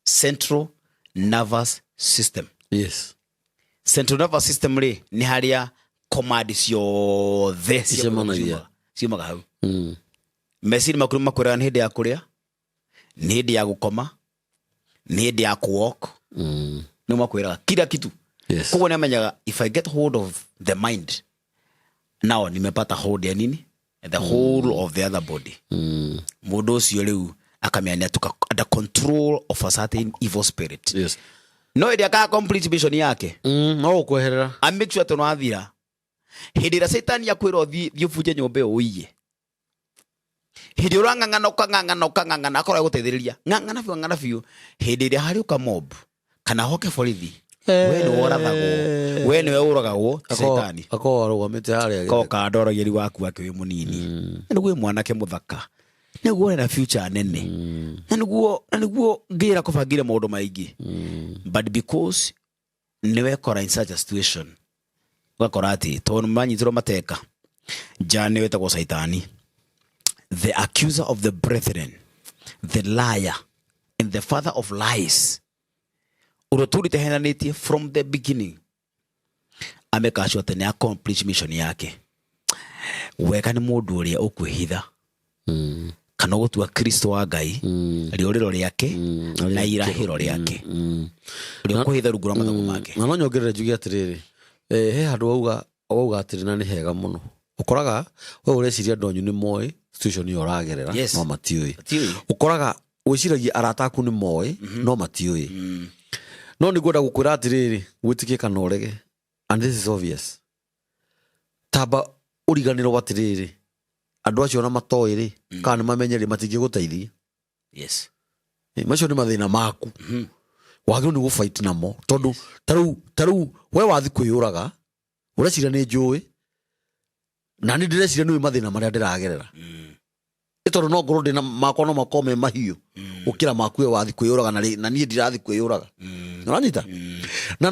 central nervous system. Central nervous system rĩ, nĩ harĩa command ciothe cia mwĩrĩ Icemanagia. ciumaga hau. Meciria maku nĩ makwĩraga nĩ hĩndĩ ya kũrĩa, nĩ hĩndĩ ya gũkoma, nĩ hĩndĩ ya kũwalk. Nĩ makwĩraga kila kitu. Koguo nĩ amenyaga if I get hold of the mind now, nimepata hold ya nini, the whole of the other body. Mũndũ ũcio rĩu akamenya nĩ atuka under control of a certain evil spirit. No ĩrĩa aka complete mission yake, No gũkweherera. A make sure atĩ nĩwathira. Hĩndĩ ĩrĩa caitani akwĩra ũthiĩ, thiĩ ũbunje nyũmba ĩyo ũiye, hĩndĩ ũrang'ang'ana, ũkang'ang'ana, ũkang'ang'ana, akorwo agũteithĩrĩria, ng'ang'ana biũ, ng'ang'ana biũ, hĩndĩ ĩrĩa harĩũka mob kana hoke borithi. We nĩwe ũrathagwo, we nĩwe ũragagwo ti caitani. Akorwo arũgamĩte harĩa. Koka ndoragĩri waku ake wĩ mũnini, na nĩguo wĩ mwanake mũthaka, nĩguo ũrĩ na future nene, na nĩguo ngĩra kũbangire maũndũ maingĩ, but because nĩwekora in such a situation, ũgakora atĩ tondũ manyitirwo mateka nja nĩ wĩtagwo caitani, the accuser of the brethren, the liar and the father of lies, ũrĩa tũrĩte henanĩtie from the beginning, amekacio atĩ nĩ accomplish mission yake wega. Nĩ mũndũ ũrĩa ũkwĩhitha kana ũgũtua Kristo wa Ngai rĩũrĩro rĩake na irahĩro rĩake, ũrĩa ũkwĩhitha rungu rwa mathagu make. Na no nyongerere njuge atĩrĩrĩ, he handũ wauga atĩrĩ, na nĩ hega mũno. Ũkoraga we ũreciria andũ anyu nĩ moĩ situation ĩyo ũragerera, no matiũĩ. Matiũĩ. Ũkoraga wĩciragia arata aku nĩ moĩ, no matiũĩ. No nĩ ngwenda gũkwĩra atĩrĩrĩ, gwĩtĩkie kana ũrege, and this is obvious, tamba ũriganĩrwo atĩrĩrĩ, andũ acio ona matoĩ rĩ, kana nĩ mamenye rĩ, matingĩgũteithia. Macio nĩ mathĩna maku wagĩrĩirwo nĩ gũfight namo, tondũ tarĩu we wathi kwĩyũraga, ũreciria nĩ njũĩ, na nĩ ndĩreciria nĩ mathĩna marĩa ndĩragerera, ĩ tondũ no ngorwo ndĩna makwa, no makorwo me mahiũ gũkĩra maku. We wathi kwĩyũraga na niĩ ndirathi kwĩyũraga. Ũranyita? Na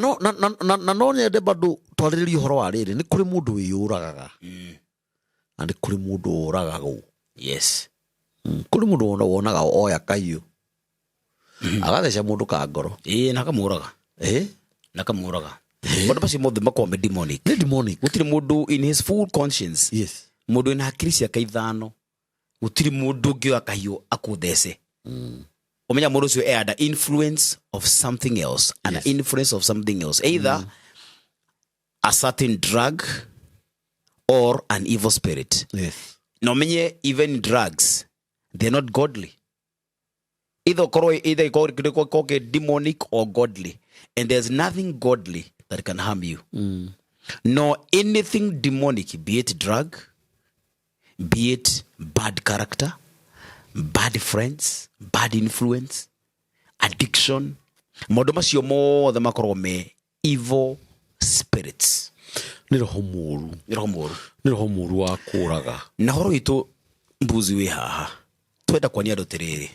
no nyende bado twarĩrĩrie ũhoro wa rĩrĩ: nĩ kũrĩ mũndũ wĩyũragaga na nĩ kũrĩ mũndũ ũragagwo. Kũrĩ mũndũ wonaga oya kahiũ agatheca mũndũ ka ngoro. Ĩĩ, na akamũraga. Na akamũraga. Maũndũ macio mothe makoragwo me demonic. Nĩ demonic. Gũtirĩ mũndũ in his full conscience, mũndũ wĩna hakiri ciake ithano, gũtirĩ mũndũ ũngĩoya kahiũ akũthece. Ũmenya mũndũ ũcio e under influence of something else, under influence of something else, either a certain drug or an evil spirit. Na ũmenye even drugs, they're not godly either. Ũkorwo either ikorwo kĩ demonic or godly, and there's nothing godly that can harm you, nor anything demonic, be it drug, be it bad character, bad friends, bad influence, addiction. Maũndũ macio mothe makoragwo me evil spirits. Nĩ roho mũru. Nĩ roho mũru. Nĩ roho mũru wa kũraga. Na horo witũ mbuzi wĩ haha, twenda kuonia andũ atĩrĩrĩ,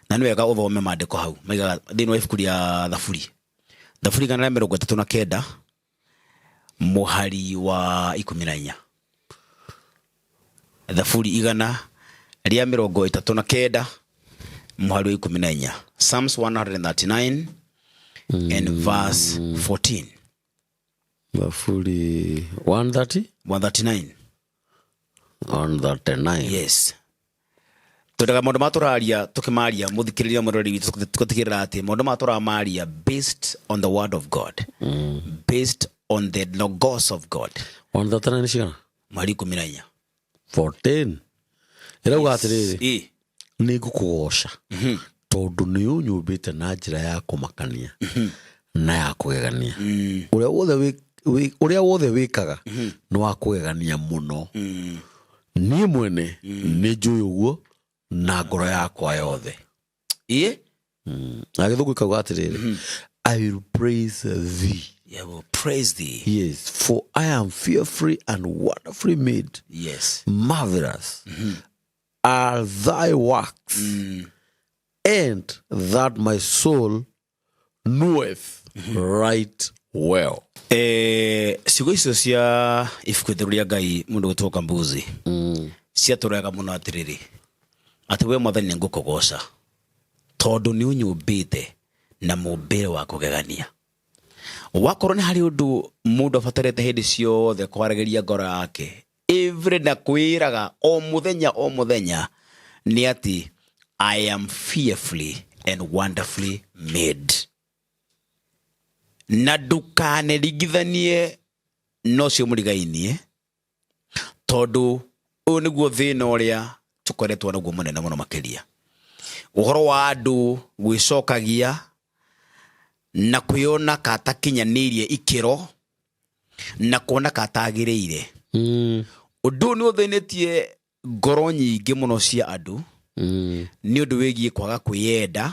na nĩ wega ũthome maandĩko hau maigaga thĩinĩ wa ibuku rĩa Thaburi, Thaburi 139 mũhari wa 14. Thaburi 139 mũhari wa 14, Psalms 139 and verse 14. Thaburi 130. 139. 139. Yes, twendaga maũndũ ma tũraria tũkĩmaria, mũthikĩrĩria, mũrori witũ, tũgatigĩrĩra atĩ maũndũ ma tũramaria based on the word of God, based on the logos of God. 139 cigana? Mweri 14. 14 ĩrauga atĩrĩrĩ: "Nĩ ngũkũgoca tondũ nĩ ũnyũmbĩte na njĩra ya kũmakania na ya kũgegania. Ũrĩa wothe wĩkaga nĩ wa kũgegania mũno. Niĩ mwene nĩ njũĩ ũguo na ngoro yakwa yothe." Na Gĩthũngũ ikauga atĩrĩrĩ: "I will praise thee." Yeah, will praise thee. Yes, "for I am fearfully and wonderfully made. Marvelous are thy works, and that my soul knoweth right well." Ciugo icio cia ibuku itheru rĩa Ngai, mũndũ gwĩtwo Kambuzi, ciatũrega mũno atĩrĩrĩ, atĩ we Mwathani nĩ ngũkũgoca tondũ nĩ ũnyũmbĩte na mũmbĩre wa kũgegania. Wakorwo nĩ harĩ ũndũ mũndũ abatarĩte hĩndĩ ciothe kwaragĩria ngoro yake every na kwĩraga o mũthenya o mũthenya nĩ atĩ I am fearfully and wonderfully made, na ndũkaneringithanie na ũcio mũrigainie, tondũ ũyũ nĩguo thĩna ũrĩa tũkoretwo naguo mũnene mũno makĩria, ũhoro wa andũ gwĩcokagia na kwĩona katakinyanĩirie ikĩro na kuona katagĩrĩire. Ũndũ ũyũ nĩ ũthĩnĩtie ngoro nyingĩ mũno cia andũ, nĩ ũndũ wĩgiĩ kwaga kwĩyenda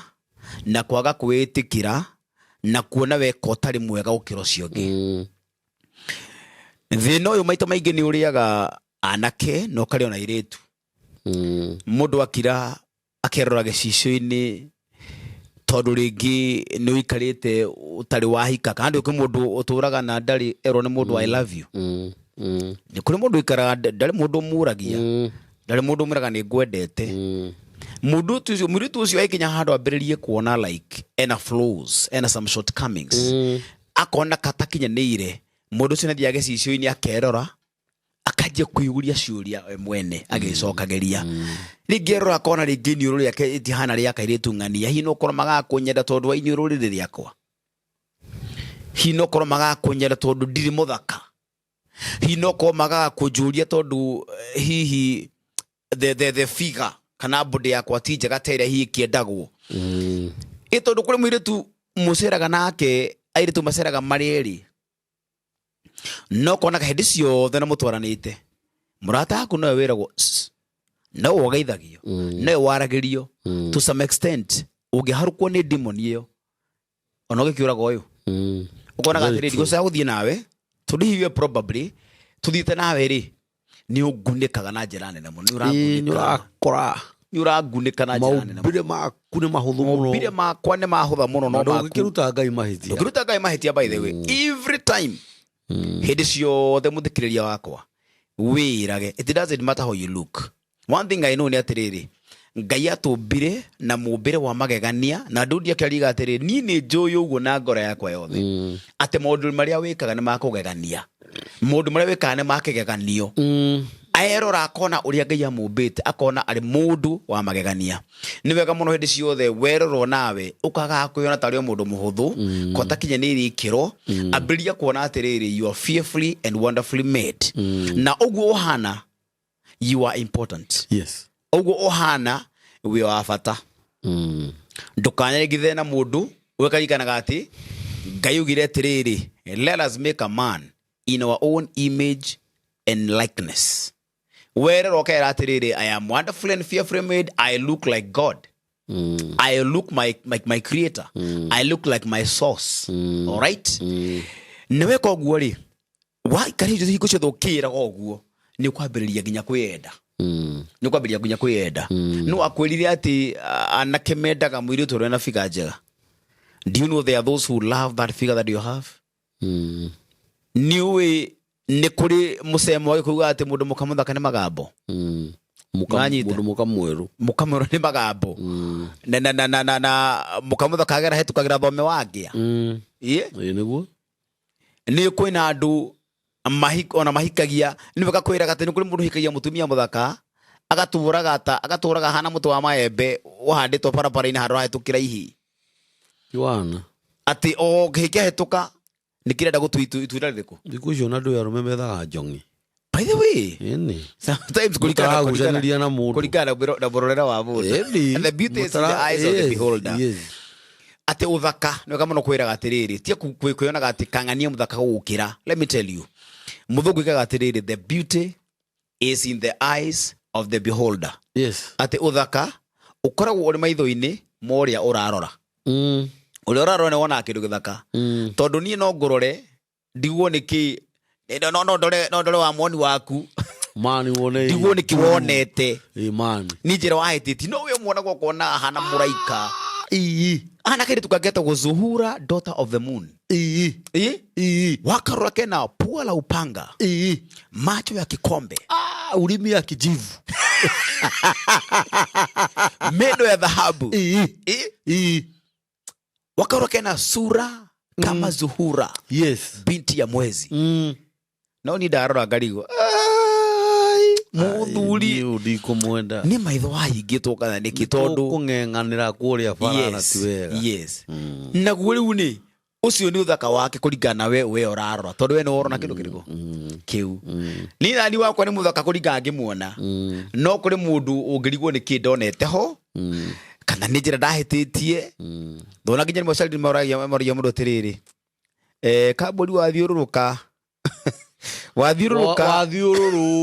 na kwaga kwĩĩtĩkĩra. Na kuona weka ũtarĩ mwega gũkĩra ũcio ũngĩ. Thĩna ũyũ maita maingĩ nĩ ũrĩaga anake na ũkarĩa ona airĩtu. Mũndũ akira akerora gĩcicio-inĩ, tondũ rĩngĩ nĩ ũikarĩte ũtarĩ wahika, kana ndũĩ kwĩ mũndũ ũtũraga na ndarĩ erwo nĩ mũndũ "I love you". Nĩ kũrĩ mũndũ ũikaraga ndarĩ mũndũ ũmũragia, ndarĩ mũndũ ũmwĩraga nĩ ngwendete. Mũndũ ũcio, mũirĩtu ũcio aikinya handũ ambĩrĩrie kuona like ena flaws, ena some shortcomings, akona katakinyanĩire, mũndũ ũcio nĩathiaga gĩcicio-inĩ akerora, akanjia kwĩyũria ciũria we mwene agĩcokagĩria. Rĩngĩ erora akona rĩngĩ iniũrũ rĩake ĩtihana rĩa kairĩtu ng'ania. Hihi no korwo magaga kũnyenda tondũ wa iniũrũ rĩrĩ rĩakwa? Hihi no korwo magaga kũnyenda tondũ ndirĩ mũthaka? Hihi no korwo magaga kũnjũria tondũ hihi the figure kana body yakwa ti njega ta ĩrĩa hihi ĩkĩendagwo? Ĩ tondũ kũrĩ mũirĩtu mũceraga nake, airĩtu maceraga marĩ erĩ, no konaga hĩndĩ ciothe na mũtwaranĩte, mũrata waku nowe wĩragwo "Sss", nowe ũgeithagio, nowe waragĩrio. To some extent ũngĩharũkwo nĩ demon ĩyo, ona ũgĩkĩũraga ũyũ, ũkonaga Very atĩrĩrĩ, true. gũcaga gũthiĩ nawe tondũ hihi we probably tũthiĩte nawe rĩ, nĩ ũngunĩkaga na njĩra nene mũno, nĩ Ĩĩ, nĩ ũrangunĩka, ũrakora nĩ ũrangunĩka na njĩra nene mũno. Maumbĩre maku nĩ mahũthũ mũno. Maumbĩre makwa nĩ mahũtha mũno, no Na maku ndũngĩkĩruta Ngai mahĩtia. Ndũngĩruta Ngai mahĩtia. By the way, every time, hĩndĩ ciothe, mũthikĩrĩria wakwa, wĩrage it doesn't matter how you look. One thing I know nĩ atĩrĩrĩ, Ngai atũmbire na mũmbĩre wa magegania, na Daudi akĩariga atĩrĩ, niĩ nĩ njũĩ ũguo na ngoro yakwa yothe, atĩ maũndũ marĩa wĩkaga nĩ makũgegania, maũndũ marĩa wĩkaga nĩ makĩgeganio. Aerora akona ũrĩa Ngai amũmbĩte, akona arĩ mũndũ wa magegania. Nĩ wega mũno hĩndĩ ciothe werorwo nawe ũkagaga kwĩona tarĩ o mũndũ mũhũthũ ko takinyanĩirie ikĩro. Ambĩrĩria kuona atĩrĩrĩ, you are fearfully and wonderfully made, na ũguo ũhana, you are important. Ũguo ũhana, wĩ wa bata. Ndũkanyaringithanie na mũndũ. Ũkaririkanaga atĩ Ngai ugire atĩrĩrĩ, "Let us make a man in our own image and likeness." Werera ũkera atĩrĩrĩ, "I am wonderfully and fearfully made. I look like God. I look my creator. I look like my source." All right, nĩ weka ũguo rĩ, waikara hingo ciothe ũkĩĩraga ũguo, nĩ ũkwambĩrĩria nginya kwĩyenda, nĩ ũkwambĩrĩria nginya kwĩyenda. No akwĩrire atĩ anake mendaga mũirĩtu ũrĩa na figure njega. Do you know there are those who love that figure that you have? Nĩ ũĩ nĩ kũrĩ mũcemo wa gĩkũyũ atĩ mũndũ mũka mũthaka nĩ magambo? Nanyita. Mũndũ mũka mwerũ. Mũkamwĩrwo nĩ magambo, na mũkamũthaka agera hetũkagĩra thome wa ngĩa. Ĩ. Ĩĩ, nĩguo. Nĩ kwĩna andũ ona mahikagia, nĩ wega kwĩraga atĩ nĩ kũrĩ mũndũ ũhikagia mũtumia mũthaka, agatũraga ta agatũraga hana mũtĩ wa maembe ũhandĩtwo barabara-inĩ handũ hahĩtũkĩra ihi. Iwana. Atĩ o kĩhĩ kĩahĩtũka nĩ kĩrenda gũtua itunda rĩrĩkũ. Thikũ icio ona andũ arũme methaga njong'i. By the way, Ĩni. sometimes kũringana Mũtaragucanĩria na mũndũ. kũringana na mũrorere wa mũndũ. Ĩni. And the beauty is in the eyes of the beholder. Atĩ ũthaka nĩ wega mũno kwĩraga atĩrĩrĩ, tia kwĩyonaga atĩ kang'ania mũthaka gũgũkĩra. Let me tell you, mũthũngũ ikaga atĩrĩrĩ, "The beauty is in the eyes of the beholder." Atĩ ũthaka ũkoragwo ũrĩ maitho-inĩ ma ũrĩa ũrarora. Ũrĩa ũrarora nĩ wonaga kĩndũ gĩthaka. Tondũ niĩ no ngũrore ndigwo nĩ kĩ, no ndore wa moni waku. Mani wone. Ndigwo nĩ kĩ wonete. Ĩ, mani. Nĩ njĩra wahĩtĩtie, no we muonaga ũkona ahana mũraika. Ii. Ahana kairĩtu kangetagwo Zuhura, daughter of the moon. Ii. Ĩ? Ii. Wakarora kena pua la upanga, Ii. macho ya kikombe, Ah, ulimi ya kijivu. Meno ya dhahabu. Ii. Ĩ? Ii. Wakarora kena sura kama Zuhura, binti ya mwezi. No ni ndarora ngarigwo, "Ai, mũthuri." Niĩ ndikũmwenda. Nĩ maitho wahingĩtwo kana nĩkĩ? Tondũ kũng'eng'anĩra kũrĩa bara na ti wega. Naguo rĩu nĩ ũcio nĩ ũthaka wake kũringana na we ũrarora, tondũ we nĩ worona kĩndũ kĩrĩkũ kĩu. Niĩ nani wakwa nĩ mũthaka kũringana ngĩmuona, no kũrĩ mũndũ ũngĩrigwo nĩ kĩ ndonete ho, kana nĩ njĩra ndahĩtĩtie. Ndona nginya rĩmwe aciari moragia mũndũ atĩrĩrĩ, kambũri wathiũrũrũka, wathiũrũrũka,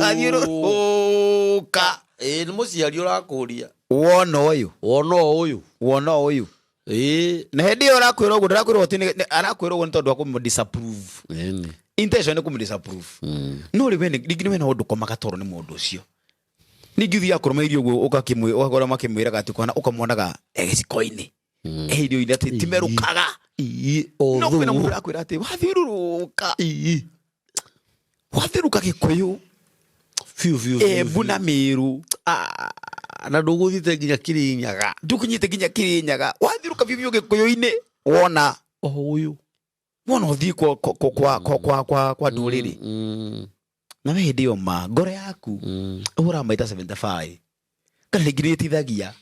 wathiũrũrũka, Ĩĩ, nĩ mũciari ũrakũria. Wona ũyũ? Wona ũyũ? Wona ũyũ? Ĩĩ. Na hĩndĩ ĩyo ũrakwĩra ũguo, ndarakwĩra atĩ arakwĩra ũguo nĩ tondũ wa kũmũ disapprove. Ĩni. Intention nĩ kũmũ disapprove. No rĩ, we rĩngĩ nĩ we no ndũkomaga toro nĩ mũndũ ũcio. Ningĩ ũthiaga kũrũma irio ũguo, ũgakora makĩmwĩraga atĩ ũkona ũkamwonaga e gĩciko-inĩ, e irio-inĩ, atĩ timerũkaga. Ĩĩ, o No kwĩna thũũ. mũndũ ũrakwĩra atĩ wathiũrũrũka, Ĩĩ. wathiũrũka Gĩkũyũ, Biũ, biũ, biũ, Embu biũ. Na Mĩrũ. Ah, na ndũgũthiĩte nginya Kirinyaga. Ndũkinyĩte nginya Kĩrĩnyaga, wathiũrũka biũ biũ Gĩkũyũ-inĩ, wona O ũyũ. Wona ũthiĩ kwa ndũrĩrĩ. Na we hĩndĩ ĩyo ma ngoro yaku ũhũraga maita 75, kana rĩngĩ nĩ ĩtithagia.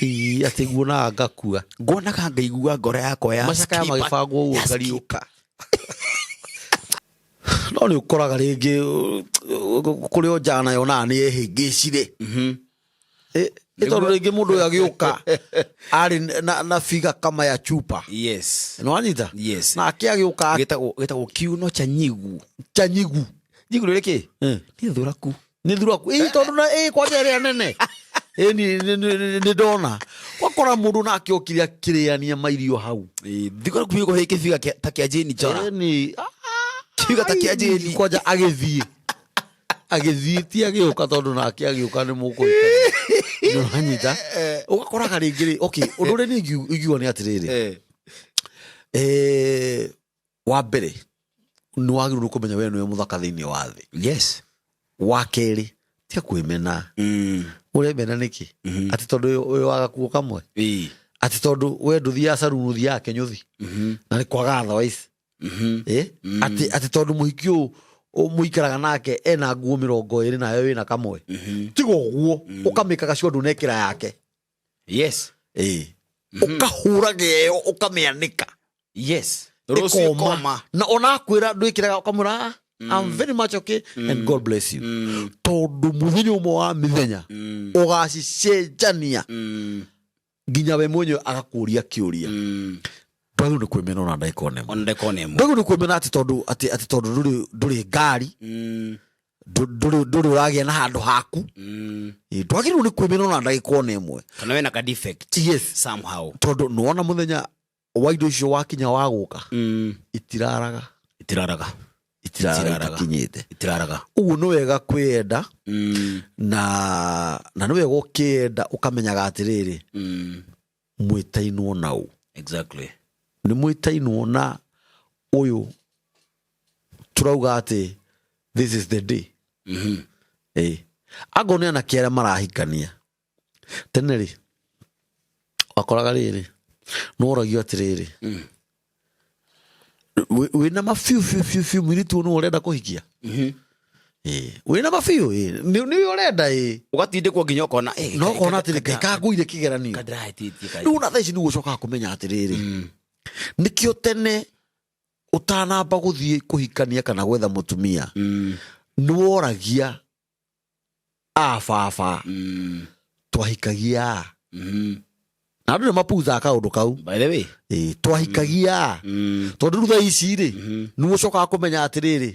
Ĩĩ, atĩ nguonaga ngakua. Nguonaga ngaigua ngoro yakwa ya Macakaya skip- magĩbangwo ũguo ya skip. ngariũka. No nĩ ũkoraga rĩngĩ kũrĩ o njana yonaga nĩ ehĩngĩcire. Nĩ tondũ rĩngĩ mũndũ ũyũ agĩũka arĩ na figa kama ya chupa. Nĩ wanyita? Yes. Nake agĩũka Gĩtagwo kiuno cha nyigu. Cha nyigu. Nyigu nĩ kĩ? Nĩ thuraku. Nĩ thuraku. Ĩ, tondũ na ĩ kwanja ĩrĩa nene. Ĩ, nĩ ndona. Wakora mũndũ nake okire akĩrĩania mairio hau. Thuraku gĩkorwo gĩ kĩbiga ta kĩa Jane Njora. Ĩni. Kĩbiga ta kĩa Jane. Kwanja agĩthiĩ. Agĩthiĩ ti agĩũka, tondũ nake agĩũka nĩ mũkũhikania. Nĩ ũranyita? Ũgakoraga rĩngĩ rĩ, okay, ũndũ ũrĩa niĩ ingiuga nĩ atĩrĩrĩ. Wa mbere nĩ wagĩrĩirwo kũmenya we nĩwe mũthaka thĩinĩ wa thĩ. Wa kerĩ, tiga kwĩmena. Ũremena nĩkĩ? Atĩ tondũ ũyũ wa gakuo kamwe? Atĩ tondũ we ndũthiaga saruni, ũthiaga kĩnyũthi? Na nĩ kwaga otherwise. Atĩ tondũ mũhiki ũyũ mũikaraga nake ena nguo 20 nawe wĩna kamwe. Tiga ũguo, ũkamĩkaga cio ndũnekĩra yake. Ũkahũraga ĩyo, ũkamĩanĩka. Rũciũ Ĩkoma. koma. Na ona akwĩra ndwĩkĩraga, ũkamwĩra, "Ah, I'm very much okay and God bless you." Tondũ mũthenya ũmwe wa mĩthenya ũgacicenjania nginya we mwenyewe agakũria kĩũria. Ndwagĩrĩirwo nĩ kwĩmena ona ndagĩka ona ĩmwe. Ona ndagĩka ona ĩmwe. Ndwagĩrĩirwo nĩ kwĩmena atĩ tondũ atĩ tondũ ndũrĩ ngari, ndũrĩ ũragĩa na handũ haku. Ĩ, ndwagĩrĩirwo nĩ kwĩmena ona ndagĩka ona ĩmwe. Kana wĩna ka defect. Somehow. Tondũ nĩwona mũthenya wa indo icio wakinya wa gũka, itiraraga. Itiraraga. Itiraraga. Itiraraga. Itakinyĩte. Itiraraga. Ũguo nĩ wega kwĩyenda, na nĩ wega ũkĩyenda ũkamenyaga atĩrĩrĩ, mwĩtainwo na ũ. Nĩ mwĩtainwo na ũyũ tũrauga atĩ this is the day. Ĩ, angorwo nĩ anake arĩa marahikania tene rĩ, wakoraga rĩrĩ, nĩworagio atĩrĩrĩ, wĩna mabiũ biũ biũ biũ mũirĩtu ũyũ nĩwe ũrenda kũhikia? Ĩ, wĩna mabiũ? Ĩ, nĩwe ũrenda? Ĩ. Ũgatindĩkwo nginya ũkona, No ũkona atĩrĩ, kaĩ kangũire kĩgeranio. Kandĩrahĩtĩtie kaĩ. Rĩu ona thaa ici nĩguo ũcokaga kũmenya atĩrĩrĩ, nĩkĩo tene ũtanamba gũthiĩ kũhikania kana gwetha mũtumia, nĩworagia a baba, twahikagia a? Na andũ nĩ mapuzaga kaũndũ kau. By the way. Ĩ, twahikagia a? Tondũ rĩu thaa ici rĩ, nĩguo ũcokaga kũmenya atĩrĩrĩ,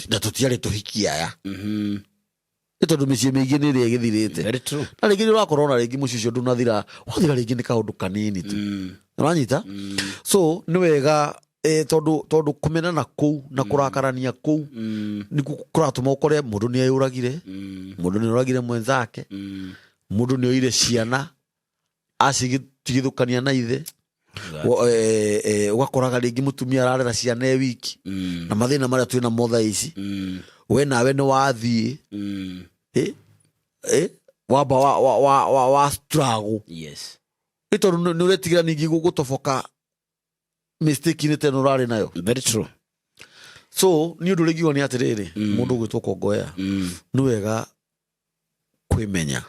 na tũtiarĩ tũhiki aya. Nĩ tondũ mĩciĩ mĩingĩ nĩ ĩrĩa ĩgĩthirĩte. Very true. Na rĩngĩ nĩ ũrakora ona rĩngĩ mũciĩ ũcio ndũnathira, wathira rĩngĩ nĩ kaũndũ kanini tu. Ũranyita? So nĩ wega, tondũ kũmenana kũu na kũrakarania kũu nĩkuo kũratũma ũkore mũndũ nĩ eyũragire, mũndũ nĩ oragire mwenzake, mũndũ nĩ oire ciana acitigithũkania na ithe. Ũgakoraga rĩngĩ mũtumia ararera ciana e wiki, na mathĩna marĩa twĩna mo thaa ici, we nawe nĩ wathiĩ, wamba wa struggle. Nĩ tondũ nĩ ũretigĩra ningĩ gũtoboka mistake-inĩ ta ĩno ũrarĩ nayo. Very true. So nĩ ũndũ ũrĩa ingiuga nĩ atĩrĩrĩ, mũndũ ũgwĩtwo Kongoya, nĩ wega kwĩmenya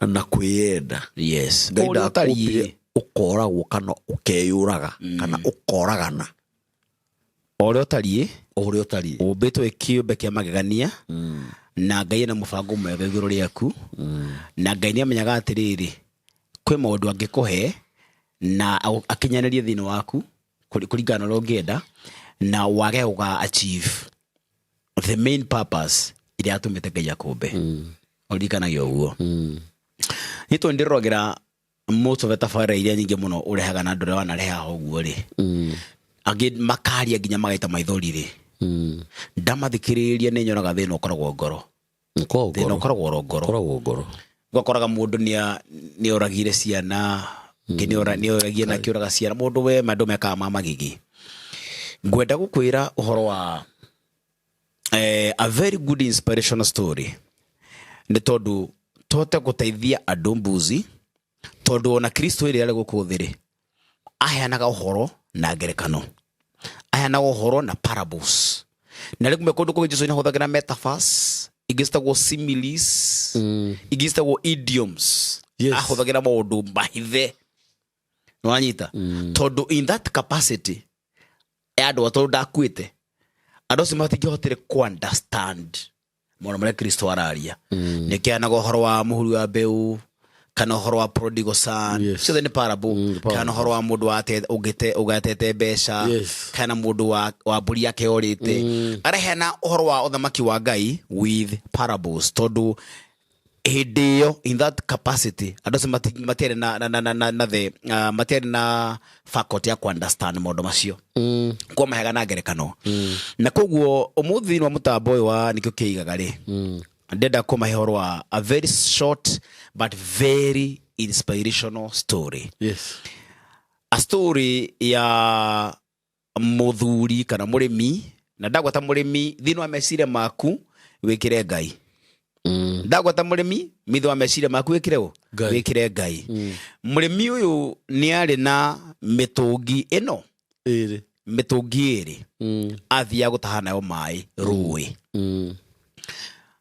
na kwĩyenda. Ngai Ũrĩa ndakũmbire ũtariĩ. ũkoragwo kana ũkeyũraga kana ũkoragana. O ũrĩa ũtariĩ. O ũrĩa ũtariĩ. Ũmbĩtwo wĩ kĩũmbe kĩa magegania, na Ngai ena mũbango mwega igũrũ rĩaku, na Ngai nĩ amenyaga atĩrĩrĩ, kwĩ maũndũ angĩkũhe na akinyanĩrie thĩinĩ waku kũringana na ũrĩa ũngĩenda, na wage gũga achieve the main purpose ĩrĩa yatũmĩte Ngai akũmbe. Ũririkanage ũguo. Nĩ tondũ ndĩroragĩra most of the tabarĩra iria nyingĩ mũno ũrehaga na andũ arĩa wanarehe haha ũguo rĩ, angĩ makaria nginya magaita maithori rĩ, ndamathikĩrĩria nĩ nyonaga thĩna ũkoragwo ngoro. Thĩna ũkoragwo oro ngoro. Koragwo ngoro. Ũgakoraga mũndũ nĩ oragire ciana, ũngĩ nĩ oragie na akĩũraga ciana, mũndũ we andũ mekaga ma magigi. Ngwenda gũkwĩra ũhoro wa a very good inspirational story, nĩ tondũ tũhote gũteithia andũ mbuzi, tondũ ona Kristo ĩrĩa arĩ gũkũ thĩ rĩ, aheanaga ũhoro na ngerekano, aheanaga ũhoro na parables, na rĩmwe kũndũ kũngĩ Jesu nĩahũthagĩra metaphors, ingĩ citagwo similes, ingĩ citagwo idioms. Ahũthagĩra maũndũ mahithe, nĩwanyita? Tondũ in that capacity ya andũ, tondũ ndakuĩte, andũ acio matingĩhotire ku understand maũndũ marĩa Kristo araria. Nĩkĩanaga ũhoro wa mũhuri wa mbeũ, kana ũhoro wa prodigal son. Ciothe nĩ parable. Parable. Kana ũhoro wa mũndũ ũgatete mbeca, kana mũndũ wa mbũri yake yorĩte. Araheana ũhoro wa ũthamaki wa Ngai with parables, tondũ hĩndĩ ĩyo in that capacity andũ acio matiarĩ na the matiarĩ na faculty ya ku understand maũndũ macio, kwa maheaga na ngerekano. Na koguo ũmũthĩ thĩinĩ wa mũtambo ũyũ wa Nĩkĩo Kĩigaga rĩ, ndĩrenda kũmahe ũhoro wa a very short but very inspirational story. A story ya mũthuri kana mũrĩmi, na ndagwata mũrĩmi, thĩinĩ wa meciria maku wĩkĩre Ngai. Ndagwata mũrĩmi, thĩinĩ wa meciria maku wĩkĩre ũ? Ngai. Wĩkĩre Ngai. Mũrĩmi ũyũ nĩ arĩ na mĩtũngi ĩno, Ĩrĩ. Mĩtũngi ĩrĩ, athiaga gũtaha nayo maĩ rũĩ.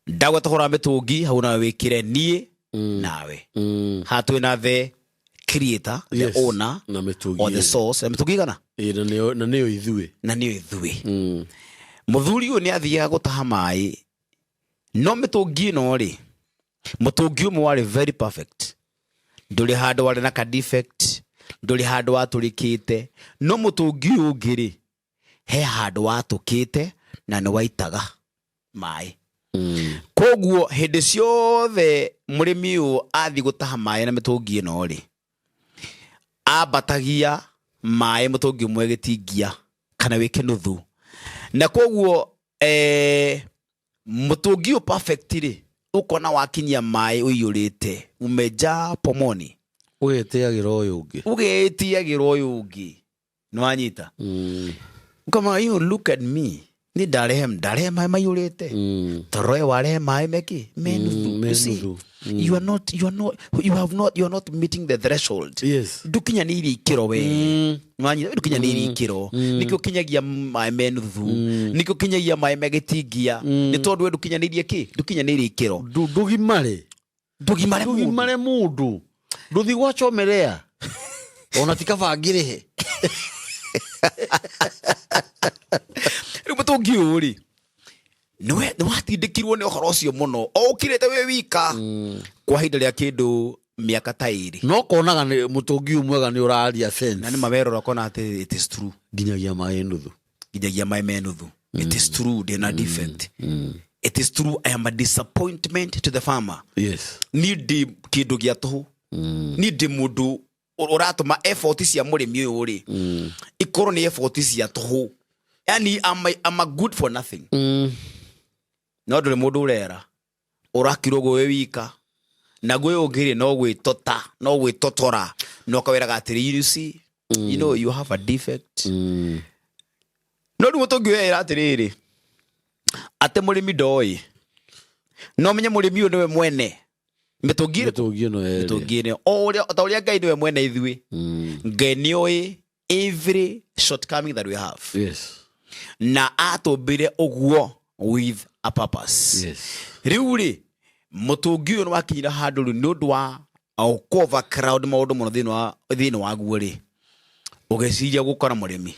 Ndagwata ũhoro wa mĩtũngi hau, nawe wĩkĩre niĩ nawe. Haha twĩna the creator, the owner na mĩtũngi or the ĩrĩ. source, na mĩtũngi igana. Ĩ, na nĩyo ithuĩ. Na nĩyo ithuĩ. Mũthuri ũyũ nĩ athiaga gũtaha maĩ, no mĩtũngi ĩno rĩ, mũtũngi ũmwe warĩ very perfect, ndũrĩ handũ warĩ na ka defect, ndũrĩ handũ watũrĩkĩte, no mũtũngi ũyũ ũngĩ rĩ, he handũ watũkĩte na nĩ waitaga maĩ. Koguo hĩndĩ ciothe mũrĩmi ũyũ athiĩ gũtaha maĩ na mĩtũngi ĩno rĩ, ambatagia maĩ mũtũngi ũmwe gĩtingia kana wĩke nuthu, na koguo mũtũngi ũyũ perfect rĩ, ũkona wakinyia maĩ ũiyũrĩte, umejaa pomoni. Ũgetĩagĩra ũyũ ũngĩ. Ũgĩtiagĩra ũyũ ũngĩ, nĩwanyita? Kama you look at me, ni ndarehe maĩ maiyũrĩte, tondũ we warehe maĩ meki me nuthu. Me You see, nuthu. you are not you have not you are not meeting the threshold. Ndũkinyanĩirie ikĩro we. Nĩwanyita? Ndũkinyanĩirie ikĩro, nĩkĩo ũkinyagia maĩ me nuthu, nĩkĩo ũkinyagia maĩ me gĩtingia, nĩ tondũ we ndũkinyanĩirie kĩ? Ndũkinyanĩirie ikĩro. Ndũgimare. Ndũgimare mũndũ. Ndũgimare mũndũ, ndũthi gwachomerea ona ti kaba ngĩrĩhe. Rĩu mũtũngi ũyũ rĩ, nĩ watindĩkirwo nĩ ũhoro ũcio mũno, o ũkirĩte wĩ wika kwa ihinda rĩa kĩndũ mĩaka ta 2. No konaga nĩ mũtũngi ũyũ mwega nĩ ũraria sense. Na nĩ mawerora ũkona atĩ it is true. Nginyagia maĩ nuthu. Nginyagia maĩ me nuthu. It is true ndĩna defect. It is true I am a disappointment to the farmer. Niĩ ndĩ kĩndũ gĩa tũhũ, niĩ ndĩ mũndũ ũratũma effort cia mũrĩmi ũyũ rĩ, ikorwo nĩ effort cia tũhũ, yani I'm a good for nothing. No ndũrĩ mũndũ ũrera, ũrakirwo ũguo wĩ wika, naguo ũyũ ũngĩ rĩ, no gwĩtota, no gwĩtotora, no kawĩraga atĩrĩ, you see, you know you have a defect. No rĩu mũtũngi ũyũ atĩrĩrĩ, atĩ mũrĩmi ndoĩ, no menye mũrĩmi ũyũ nĩwe mwene mĩtũngi ĩrĩkũ? Mĩtũngi ĩno yerĩ. Mĩtũngi ĩno, o ũrĩa, ta ũrĩa Ngai nĩwe mwene ithuĩ. Ngai nĩoĩ every shortcoming that we have, na atũmbire ũguo with a purpose. Rĩu rĩ, mũtũngi ũyũ nĩ wakinyire handũ rĩu nĩ ũndũ wa overcrowd maũndũ mũno thĩinĩ waguo rĩ, ũgĩciria gũkora mũrĩmi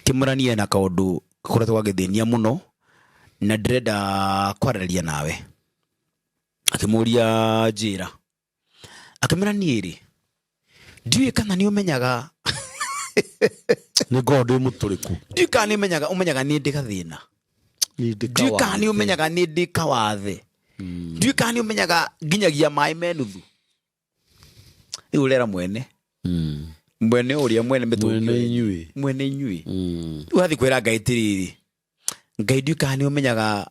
kĩmũranie na kaũndũ gakoretwo gagĩthĩnia mũno, na ndĩrenda kwarĩrĩria nawe. Akĩmũria, njĩra. Akĩmwĩra, niĩ rĩ, ndiũĩ kana nĩ ũmenyaga. Nĩ ngorwo ndĩ mũtũrĩku. Ndiũĩ kana nĩ ũmenyaga, ũmenyaga nĩ ndĩ gathĩna. Nĩ ndĩ Ndiũĩ kana nĩ kawathe. ũmenyaga nĩ ndĩ kawathe. Ndiũĩ kana nĩ ũmenyaga nginyagia maĩ me nuthu. Rĩu ũrera mwene mwene ũrĩa mwene mĩtũngi. Mwene Ũrĩa. Inyuĩ. Mwene inyuĩ. Rĩu wathiĩ kwĩra Ngai atĩrĩrĩ, Ngai, ndiũĩ kana nĩ ũmenyaga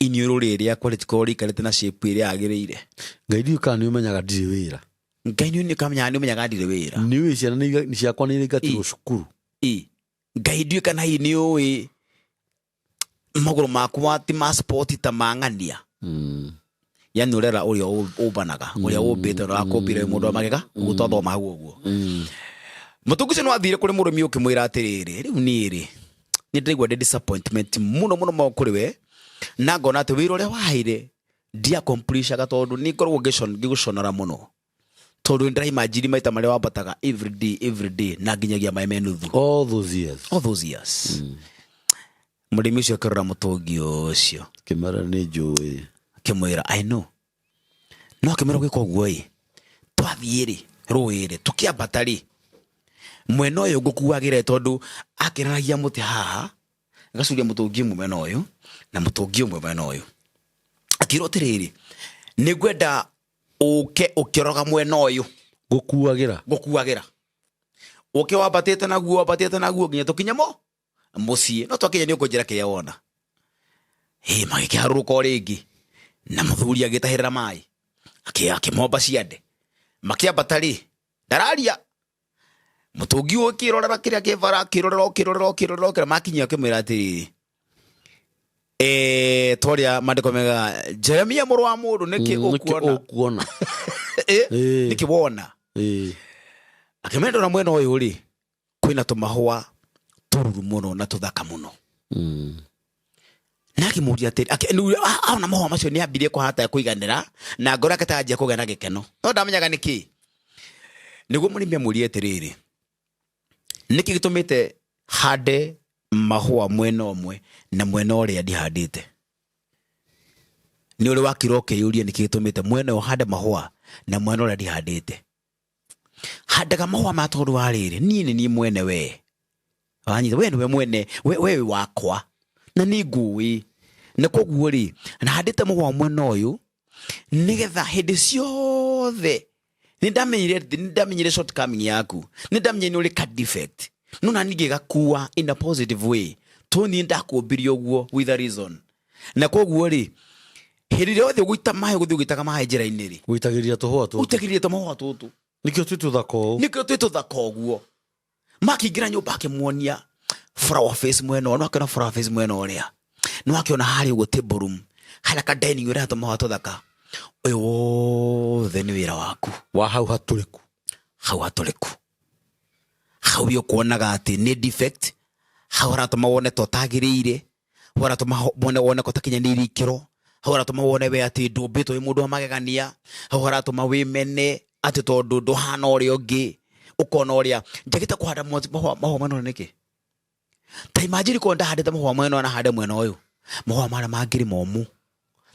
iniũrũ rĩrĩ rĩakwa rĩtikorwo rĩikarĩte na shape ĩrĩa yagĩrĩire. Ngai, ndiũĩ kana nĩ ũmenyaga ndirĩ wĩra. Ngai, nĩ kamenyaga, nĩ ũmenyaga ndirĩ wĩra. Nĩ ũĩ ciana ciakwa nĩ iraingatirwo cukuru. Ĩ, Ngai, ndiũĩ kana hihi nĩ ũĩ magũrũ makwa ti ma sport ta mang'ania. Yani ũrera ũrĩa ũmbanaga, ũrĩa ũmbĩte na wakũmbire wĩ mũndũ wa magega ũguo twathoma hau ũguo. Mũtungu ũcio nĩ wathire kũrĩ mũrĩmi ũkĩmwĩra atĩrĩrĩ, rĩu niĩ rĩ, nĩ ndĩraigua ndĩ disappointment mũno mũno mũno kũrĩ we, na ngona atĩ wĩra ũrĩa waheire ndiaccomplishaga, tondũ nĩ ngoragwo ngĩgũconora mũno, tondũ nĩ ndĩraimagine maita marĩa wambataga every day, every day, na nginyagia maĩ me nuthu. All those years. All those years. Mũrĩmi ũcio akĩrora mũtũngi ũcio. Kĩmera nĩ njũĩ. Akĩmwĩra, "I know." No akĩmwĩra, gwĩka ũguo ĩ, twathiĩ rĩ rũĩ rĩ, tũkĩambata rĩ, mwena ũyũ ngũkuagĩre, tondũ akĩraragia mũtĩ haha, agacuria mũtũngi ũmwe mwena ũyũ na mũtũngi ũmwe mwena ũyũ. Akĩrwo atĩrĩrĩ, nĩ ngwenda ũke ũkĩroga mwena ũyũ. Gũkuagĩra. Ngũkuagĩra, ũke wambatĩte naguo, wambatĩte naguo nginya tũkinye mo mũciĩ. No twakinya nĩ ũkũnjĩra kĩrĩa wona. Ĩ, magĩkĩharũrũka o rĩngĩ na mũthuri agĩtahĩrĩra maĩ, akĩmomba ciande, makĩambata rĩ, ndararia mũtũngi ũyũ ũkĩrorera kĩrĩa kĩbara, akĩrorera, ũkĩrorera, ũkĩrorera, ũkĩrorera, makinyia akĩmwĩra atĩrĩrĩ, twarĩa maandĩko mega, Jeremia mũrũ wa mũndũ, nĩkĩ Nĩkĩ ũkuona? Ũkuona. Nĩkĩ wona? Akĩmwĩra, ndona mwena ũyũ rĩ, kwĩna tũmahũa tũruru mũno na tũthaka mũno. Na akĩmũria atĩrĩ, aona mahũa macio nĩ ambirie kũhata kũiganĩra na ngoro yake tanjia kũgĩa na gĩkeno, no ndamenyaga nĩkĩ. Nĩguo mũrĩmi amũrie atĩrĩrĩ, nĩkĩ gĩtũmĩte hande mahũa mwena ũmwe na mwena ũrĩa ndihandĩte? Nĩ ũrĩ wakira ũkĩyũria nĩkĩ gĩtũmĩte mwena ũyũ hande mahũa na mwena ũrĩa ndihandĩte? Handaga mahũa ma tondũ wa rĩrĩ, niĩ nĩ niĩ mwene, we wanyita, we nĩwe mwene, we wĩ wakwa na nĩ ngũĩ, na koguo rĩ, na handĩte mũhũa mwena ũyũ nĩgetha hĩndĩ ciothe nĩ ndamenyire shortcoming yaku, nĩ ndamenyire nĩ ũrĩ ka defect, no na ningĩ gakua in a positive way, to niĩ ndakũmbirie ũguo with a reason. Na koguo rĩ, hĩndĩ ĩrĩa yothe ũgũita maĩ, ũgũthiĩ ũgĩitaga maĩ njĩra-inĩ rĩ, Gũitagĩrĩria tũhũa tũtũ. Ũitagĩrĩria tũmahũa tũtũ. Nĩkĩo twĩ tũthaka ũũ. Nĩkĩo twĩ tũthaka ũguo. Makĩingĩra nyũmba, akĩmuonia flower face mwena ũyũ, no akĩona flower face mwena ũrĩa, no akĩona harĩa ũguo table room, harĩa ka dining ũrĩa tũmahũa tũthaka. Ũyũ wothe nĩ wĩra waku. Wa hau hatũrĩku. Hau hatũrĩku, hau ũkuonaga atĩ nĩ defect, hau haratũma wone ta ũtagĩrĩire, hau haratũma wone ko ũtakinyanĩirie ikĩro, hau haratũma wone we atĩ ndũmbĩtwo wĩ mũndũ wa magegania, hau haratũma wĩmene atĩ tondũ ndũhana ũrĩa ũngĩ, ũkona ũrĩa njagĩte kũhanda mahũa mwena ũyũ nĩkĩ. Ta imagine korwo ndahandĩte mahũa mwena ũyũ na hande mwena ũyũ, mahũa marĩa mangĩrĩ momũ,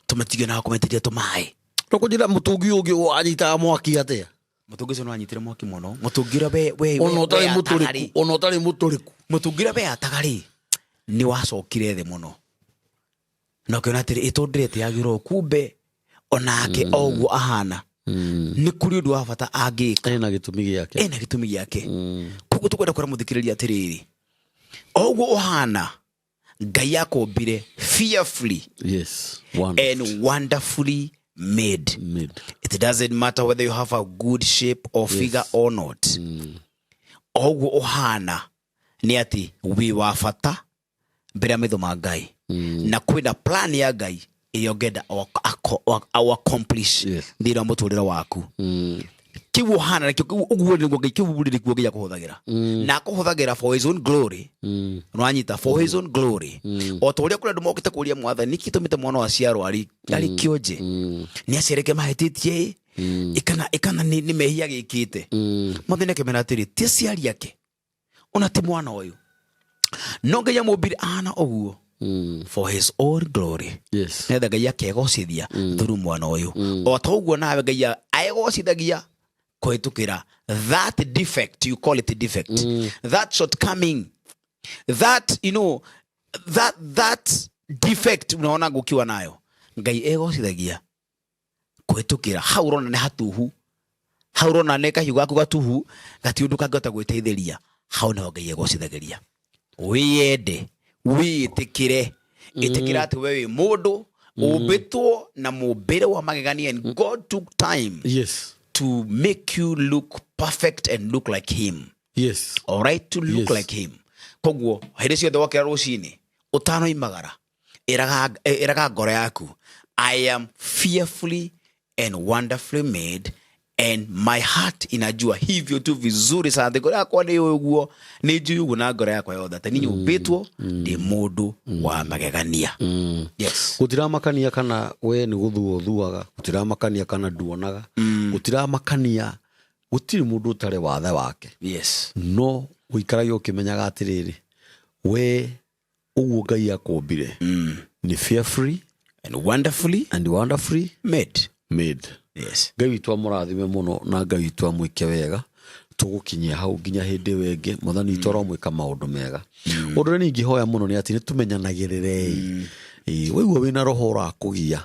tũmatige na kũmaitĩrĩria tũmaĩ. No kũnjĩra mũtũngi ũngĩ wanyitaga mwaki atĩa? Mũtũngi ũcio nĩwanyitire mwaki mũno, mũtũngi ũrĩa we Ona ũtarĩ we mũtũrĩku. ataga rĩ. Ona ũtarĩ mũtũrĩku. Mũtũngi ũrĩa we ataga rĩ, nĩ wacokire thĩ mũno na ũkĩona atĩrĩ, ĩ tondũ ndĩretĩagĩra ũũ, kumbe onake o ũguo ahana nĩ kũrĩ ũndũ wa bata angĩka. Ena gĩtũmi gĩake. Ena gĩtũmi gĩake. Koguo tũkwenda kwĩra mũthikĩrĩria atĩrĩrĩ, o ũguo ũhana, Ngai akũmbire fearfully Yes, one and wonderfully made. Made. It doesn't matter whether you have a good shape or figure or not. O ũguo ũhana, nĩ atĩ wĩ wa bata mbere ya maitho ma Ngai, na kwĩna plan ya Ngai ĩrĩa ũngĩenda o accomplish thĩinĩ wa mũtũrĩre waku. Kĩu ũhana nakĩo kĩu ũguo nĩguo Ngai, kĩu nĩguo Ngai akũhũthagĩra, na akũhũthagĩra for his own glory. Nĩwanyita? For his own glory. O ta ũrĩa kũrĩ andũ mokĩte kũria Mwathani, nĩkĩ gĩtũmĩte mwana waciarwo arĩ kĩonje? Nĩ aciarĩke mahĩtĩtie ĩ, ĩkana nĩ mehia gĩkĩte? Mwathani akĩmera atĩrĩ, ti aciari ake, ona ti mwana ũyũ, no Ngai amũmbire ahana ũguo for his own glory, nĩgetha Ngai akegocithia through mwana ũyũ. O ta ũguo nawe Ngai aegocithagia kũhĩtũkĩra that defect, you call it defect, that shortcoming, that you know that that defect unaona ukiwa nayo. Ngai egocithagia kũhĩtũkĩra hau ũrona nĩ hatuhu, hau ũrona nĩ kahiũ gaku gatuhu gati ũndũ kangĩhota gwĩteithĩria, hau nĩho Ngai egocithagĩria. Wĩyende, wĩĩtĩkĩre, ĩtĩkĩra atĩ we wĩ mũndũ ũmbĩtwo na mũmbĩre wa magegania, and God took time to make you look perfect and look like him. All right, to look like him. Koguo hĩndĩ ciothe wokĩra rũcinĩ ũtanoimagara, ĩraga ngoro yaku, I am fearfully and wonderfully made, and my heart inajua hivyo tu vizuri sana. Atĩ ngoro yakwa nĩ ũguo, nĩ njũĩ ũguo na ngoro yakwa yothe atĩ niĩ nyũmbĩtwo ndĩ mũndũ wa magegania. Yes. Gũtiramakania kana we nĩ gũthua ũthuaga, gũtiramakania kana nduonaga, gũtiramakania, gũtirĩ mũndũ ũtarĩ wathe wake. No ũikarage ũkĩmenyaga atĩrĩrĩ, we ũguo Ngai akũmbire nĩ fearfully and wonderfully and wonderfully made. Made. Ngai witũ amũrathime mũno na Ngai witũ amwĩke wega. Tũgũkinyia hau nginya hĩndĩ ĩyo ĩngĩ. Mwathani witũ aromwĩka maũndũ mega. Ũndũ ũrĩa niĩ ingĩhoya mũno nĩ atĩ nĩ tũmenyanagĩrĩrei. Ĩĩ, waigua wĩna roho ũrakũgia,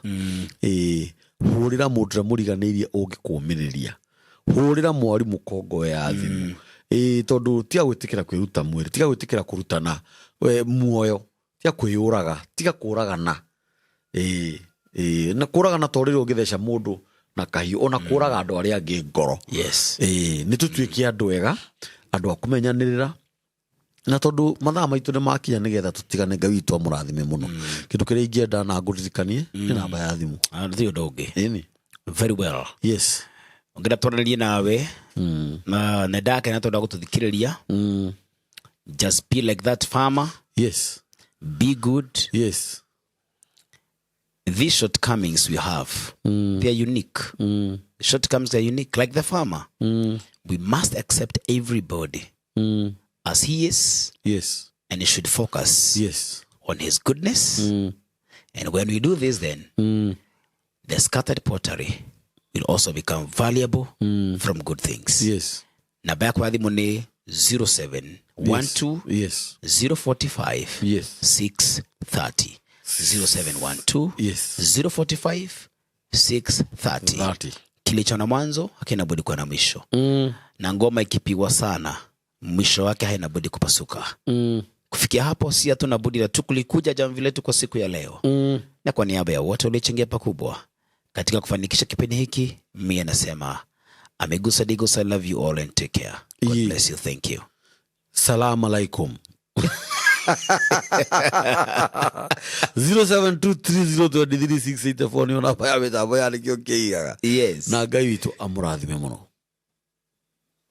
ĩĩ, hũrĩra mũndũ ũrĩa mũriganĩirie ũngĩkũmĩrĩria, hũrĩra mwarimũ kongo ya thimũ. Ĩĩ, tondũ tiga gwĩtĩkĩra kwĩruta mwĩrĩ, tiga gwĩtĩkĩra kũrutana we, muoyo, tiga kwĩyũraga, tiga kũragana. Ĩĩ, ĩĩ, na kũragana to rĩrĩa ũngĩtheca mũndũ na kahiũ, ona kũraga andũ arĩa angĩ ngoro. Ĩĩ, nĩ tũtuĩke andũ ega, andũ a kũmenyanĩrĩra, na tondũ mathaa maitũ nĩ makinya nĩgetha tũtigane, Ngai witũ amũrathime mũno. Kĩndũ kĩrĩa ingĩenda na ngũririkanie nĩ namba ya thimũ. Ah, ti ũndũ ũngĩ. Ĩni. Very well. Ũngĩenda twaranĩrie nawe, na nĩ ndakena tondũ wa gũtũthikĩrĩria. Just be like that farmer. Be good. These shortcomings we have, they are unique. Shortcomings are unique, like the farmer. We must accept everybody as he is, and he should focus on his goodness. And when we do this, then the scattered pottery will also become valuable from good things. Namba yakwa ya thimũ nĩ 0712 045 630. 0712 045 630. 30. Kilicho na mwanzo hakina budi kuwa na mwisho. Na ngoma ikipigwa sana, mwisho wake haina budi kupasuka. Kufikia hapo, si hatuna budi la tu kulikuja jamvi letu kwa siku ya leo. Na kwa niaba ya wote waliochangia pakubwa katika kufanikisha kipindi hiki, mie nasema Amigusa Digusa, I love you all and take care. God bless you. Thank you. Salam alaikum. 0723023684 nĩyo namba ya mĩtambo ya nĩkĩo kĩigaga. Na Ngai witũ amũrathime mũno.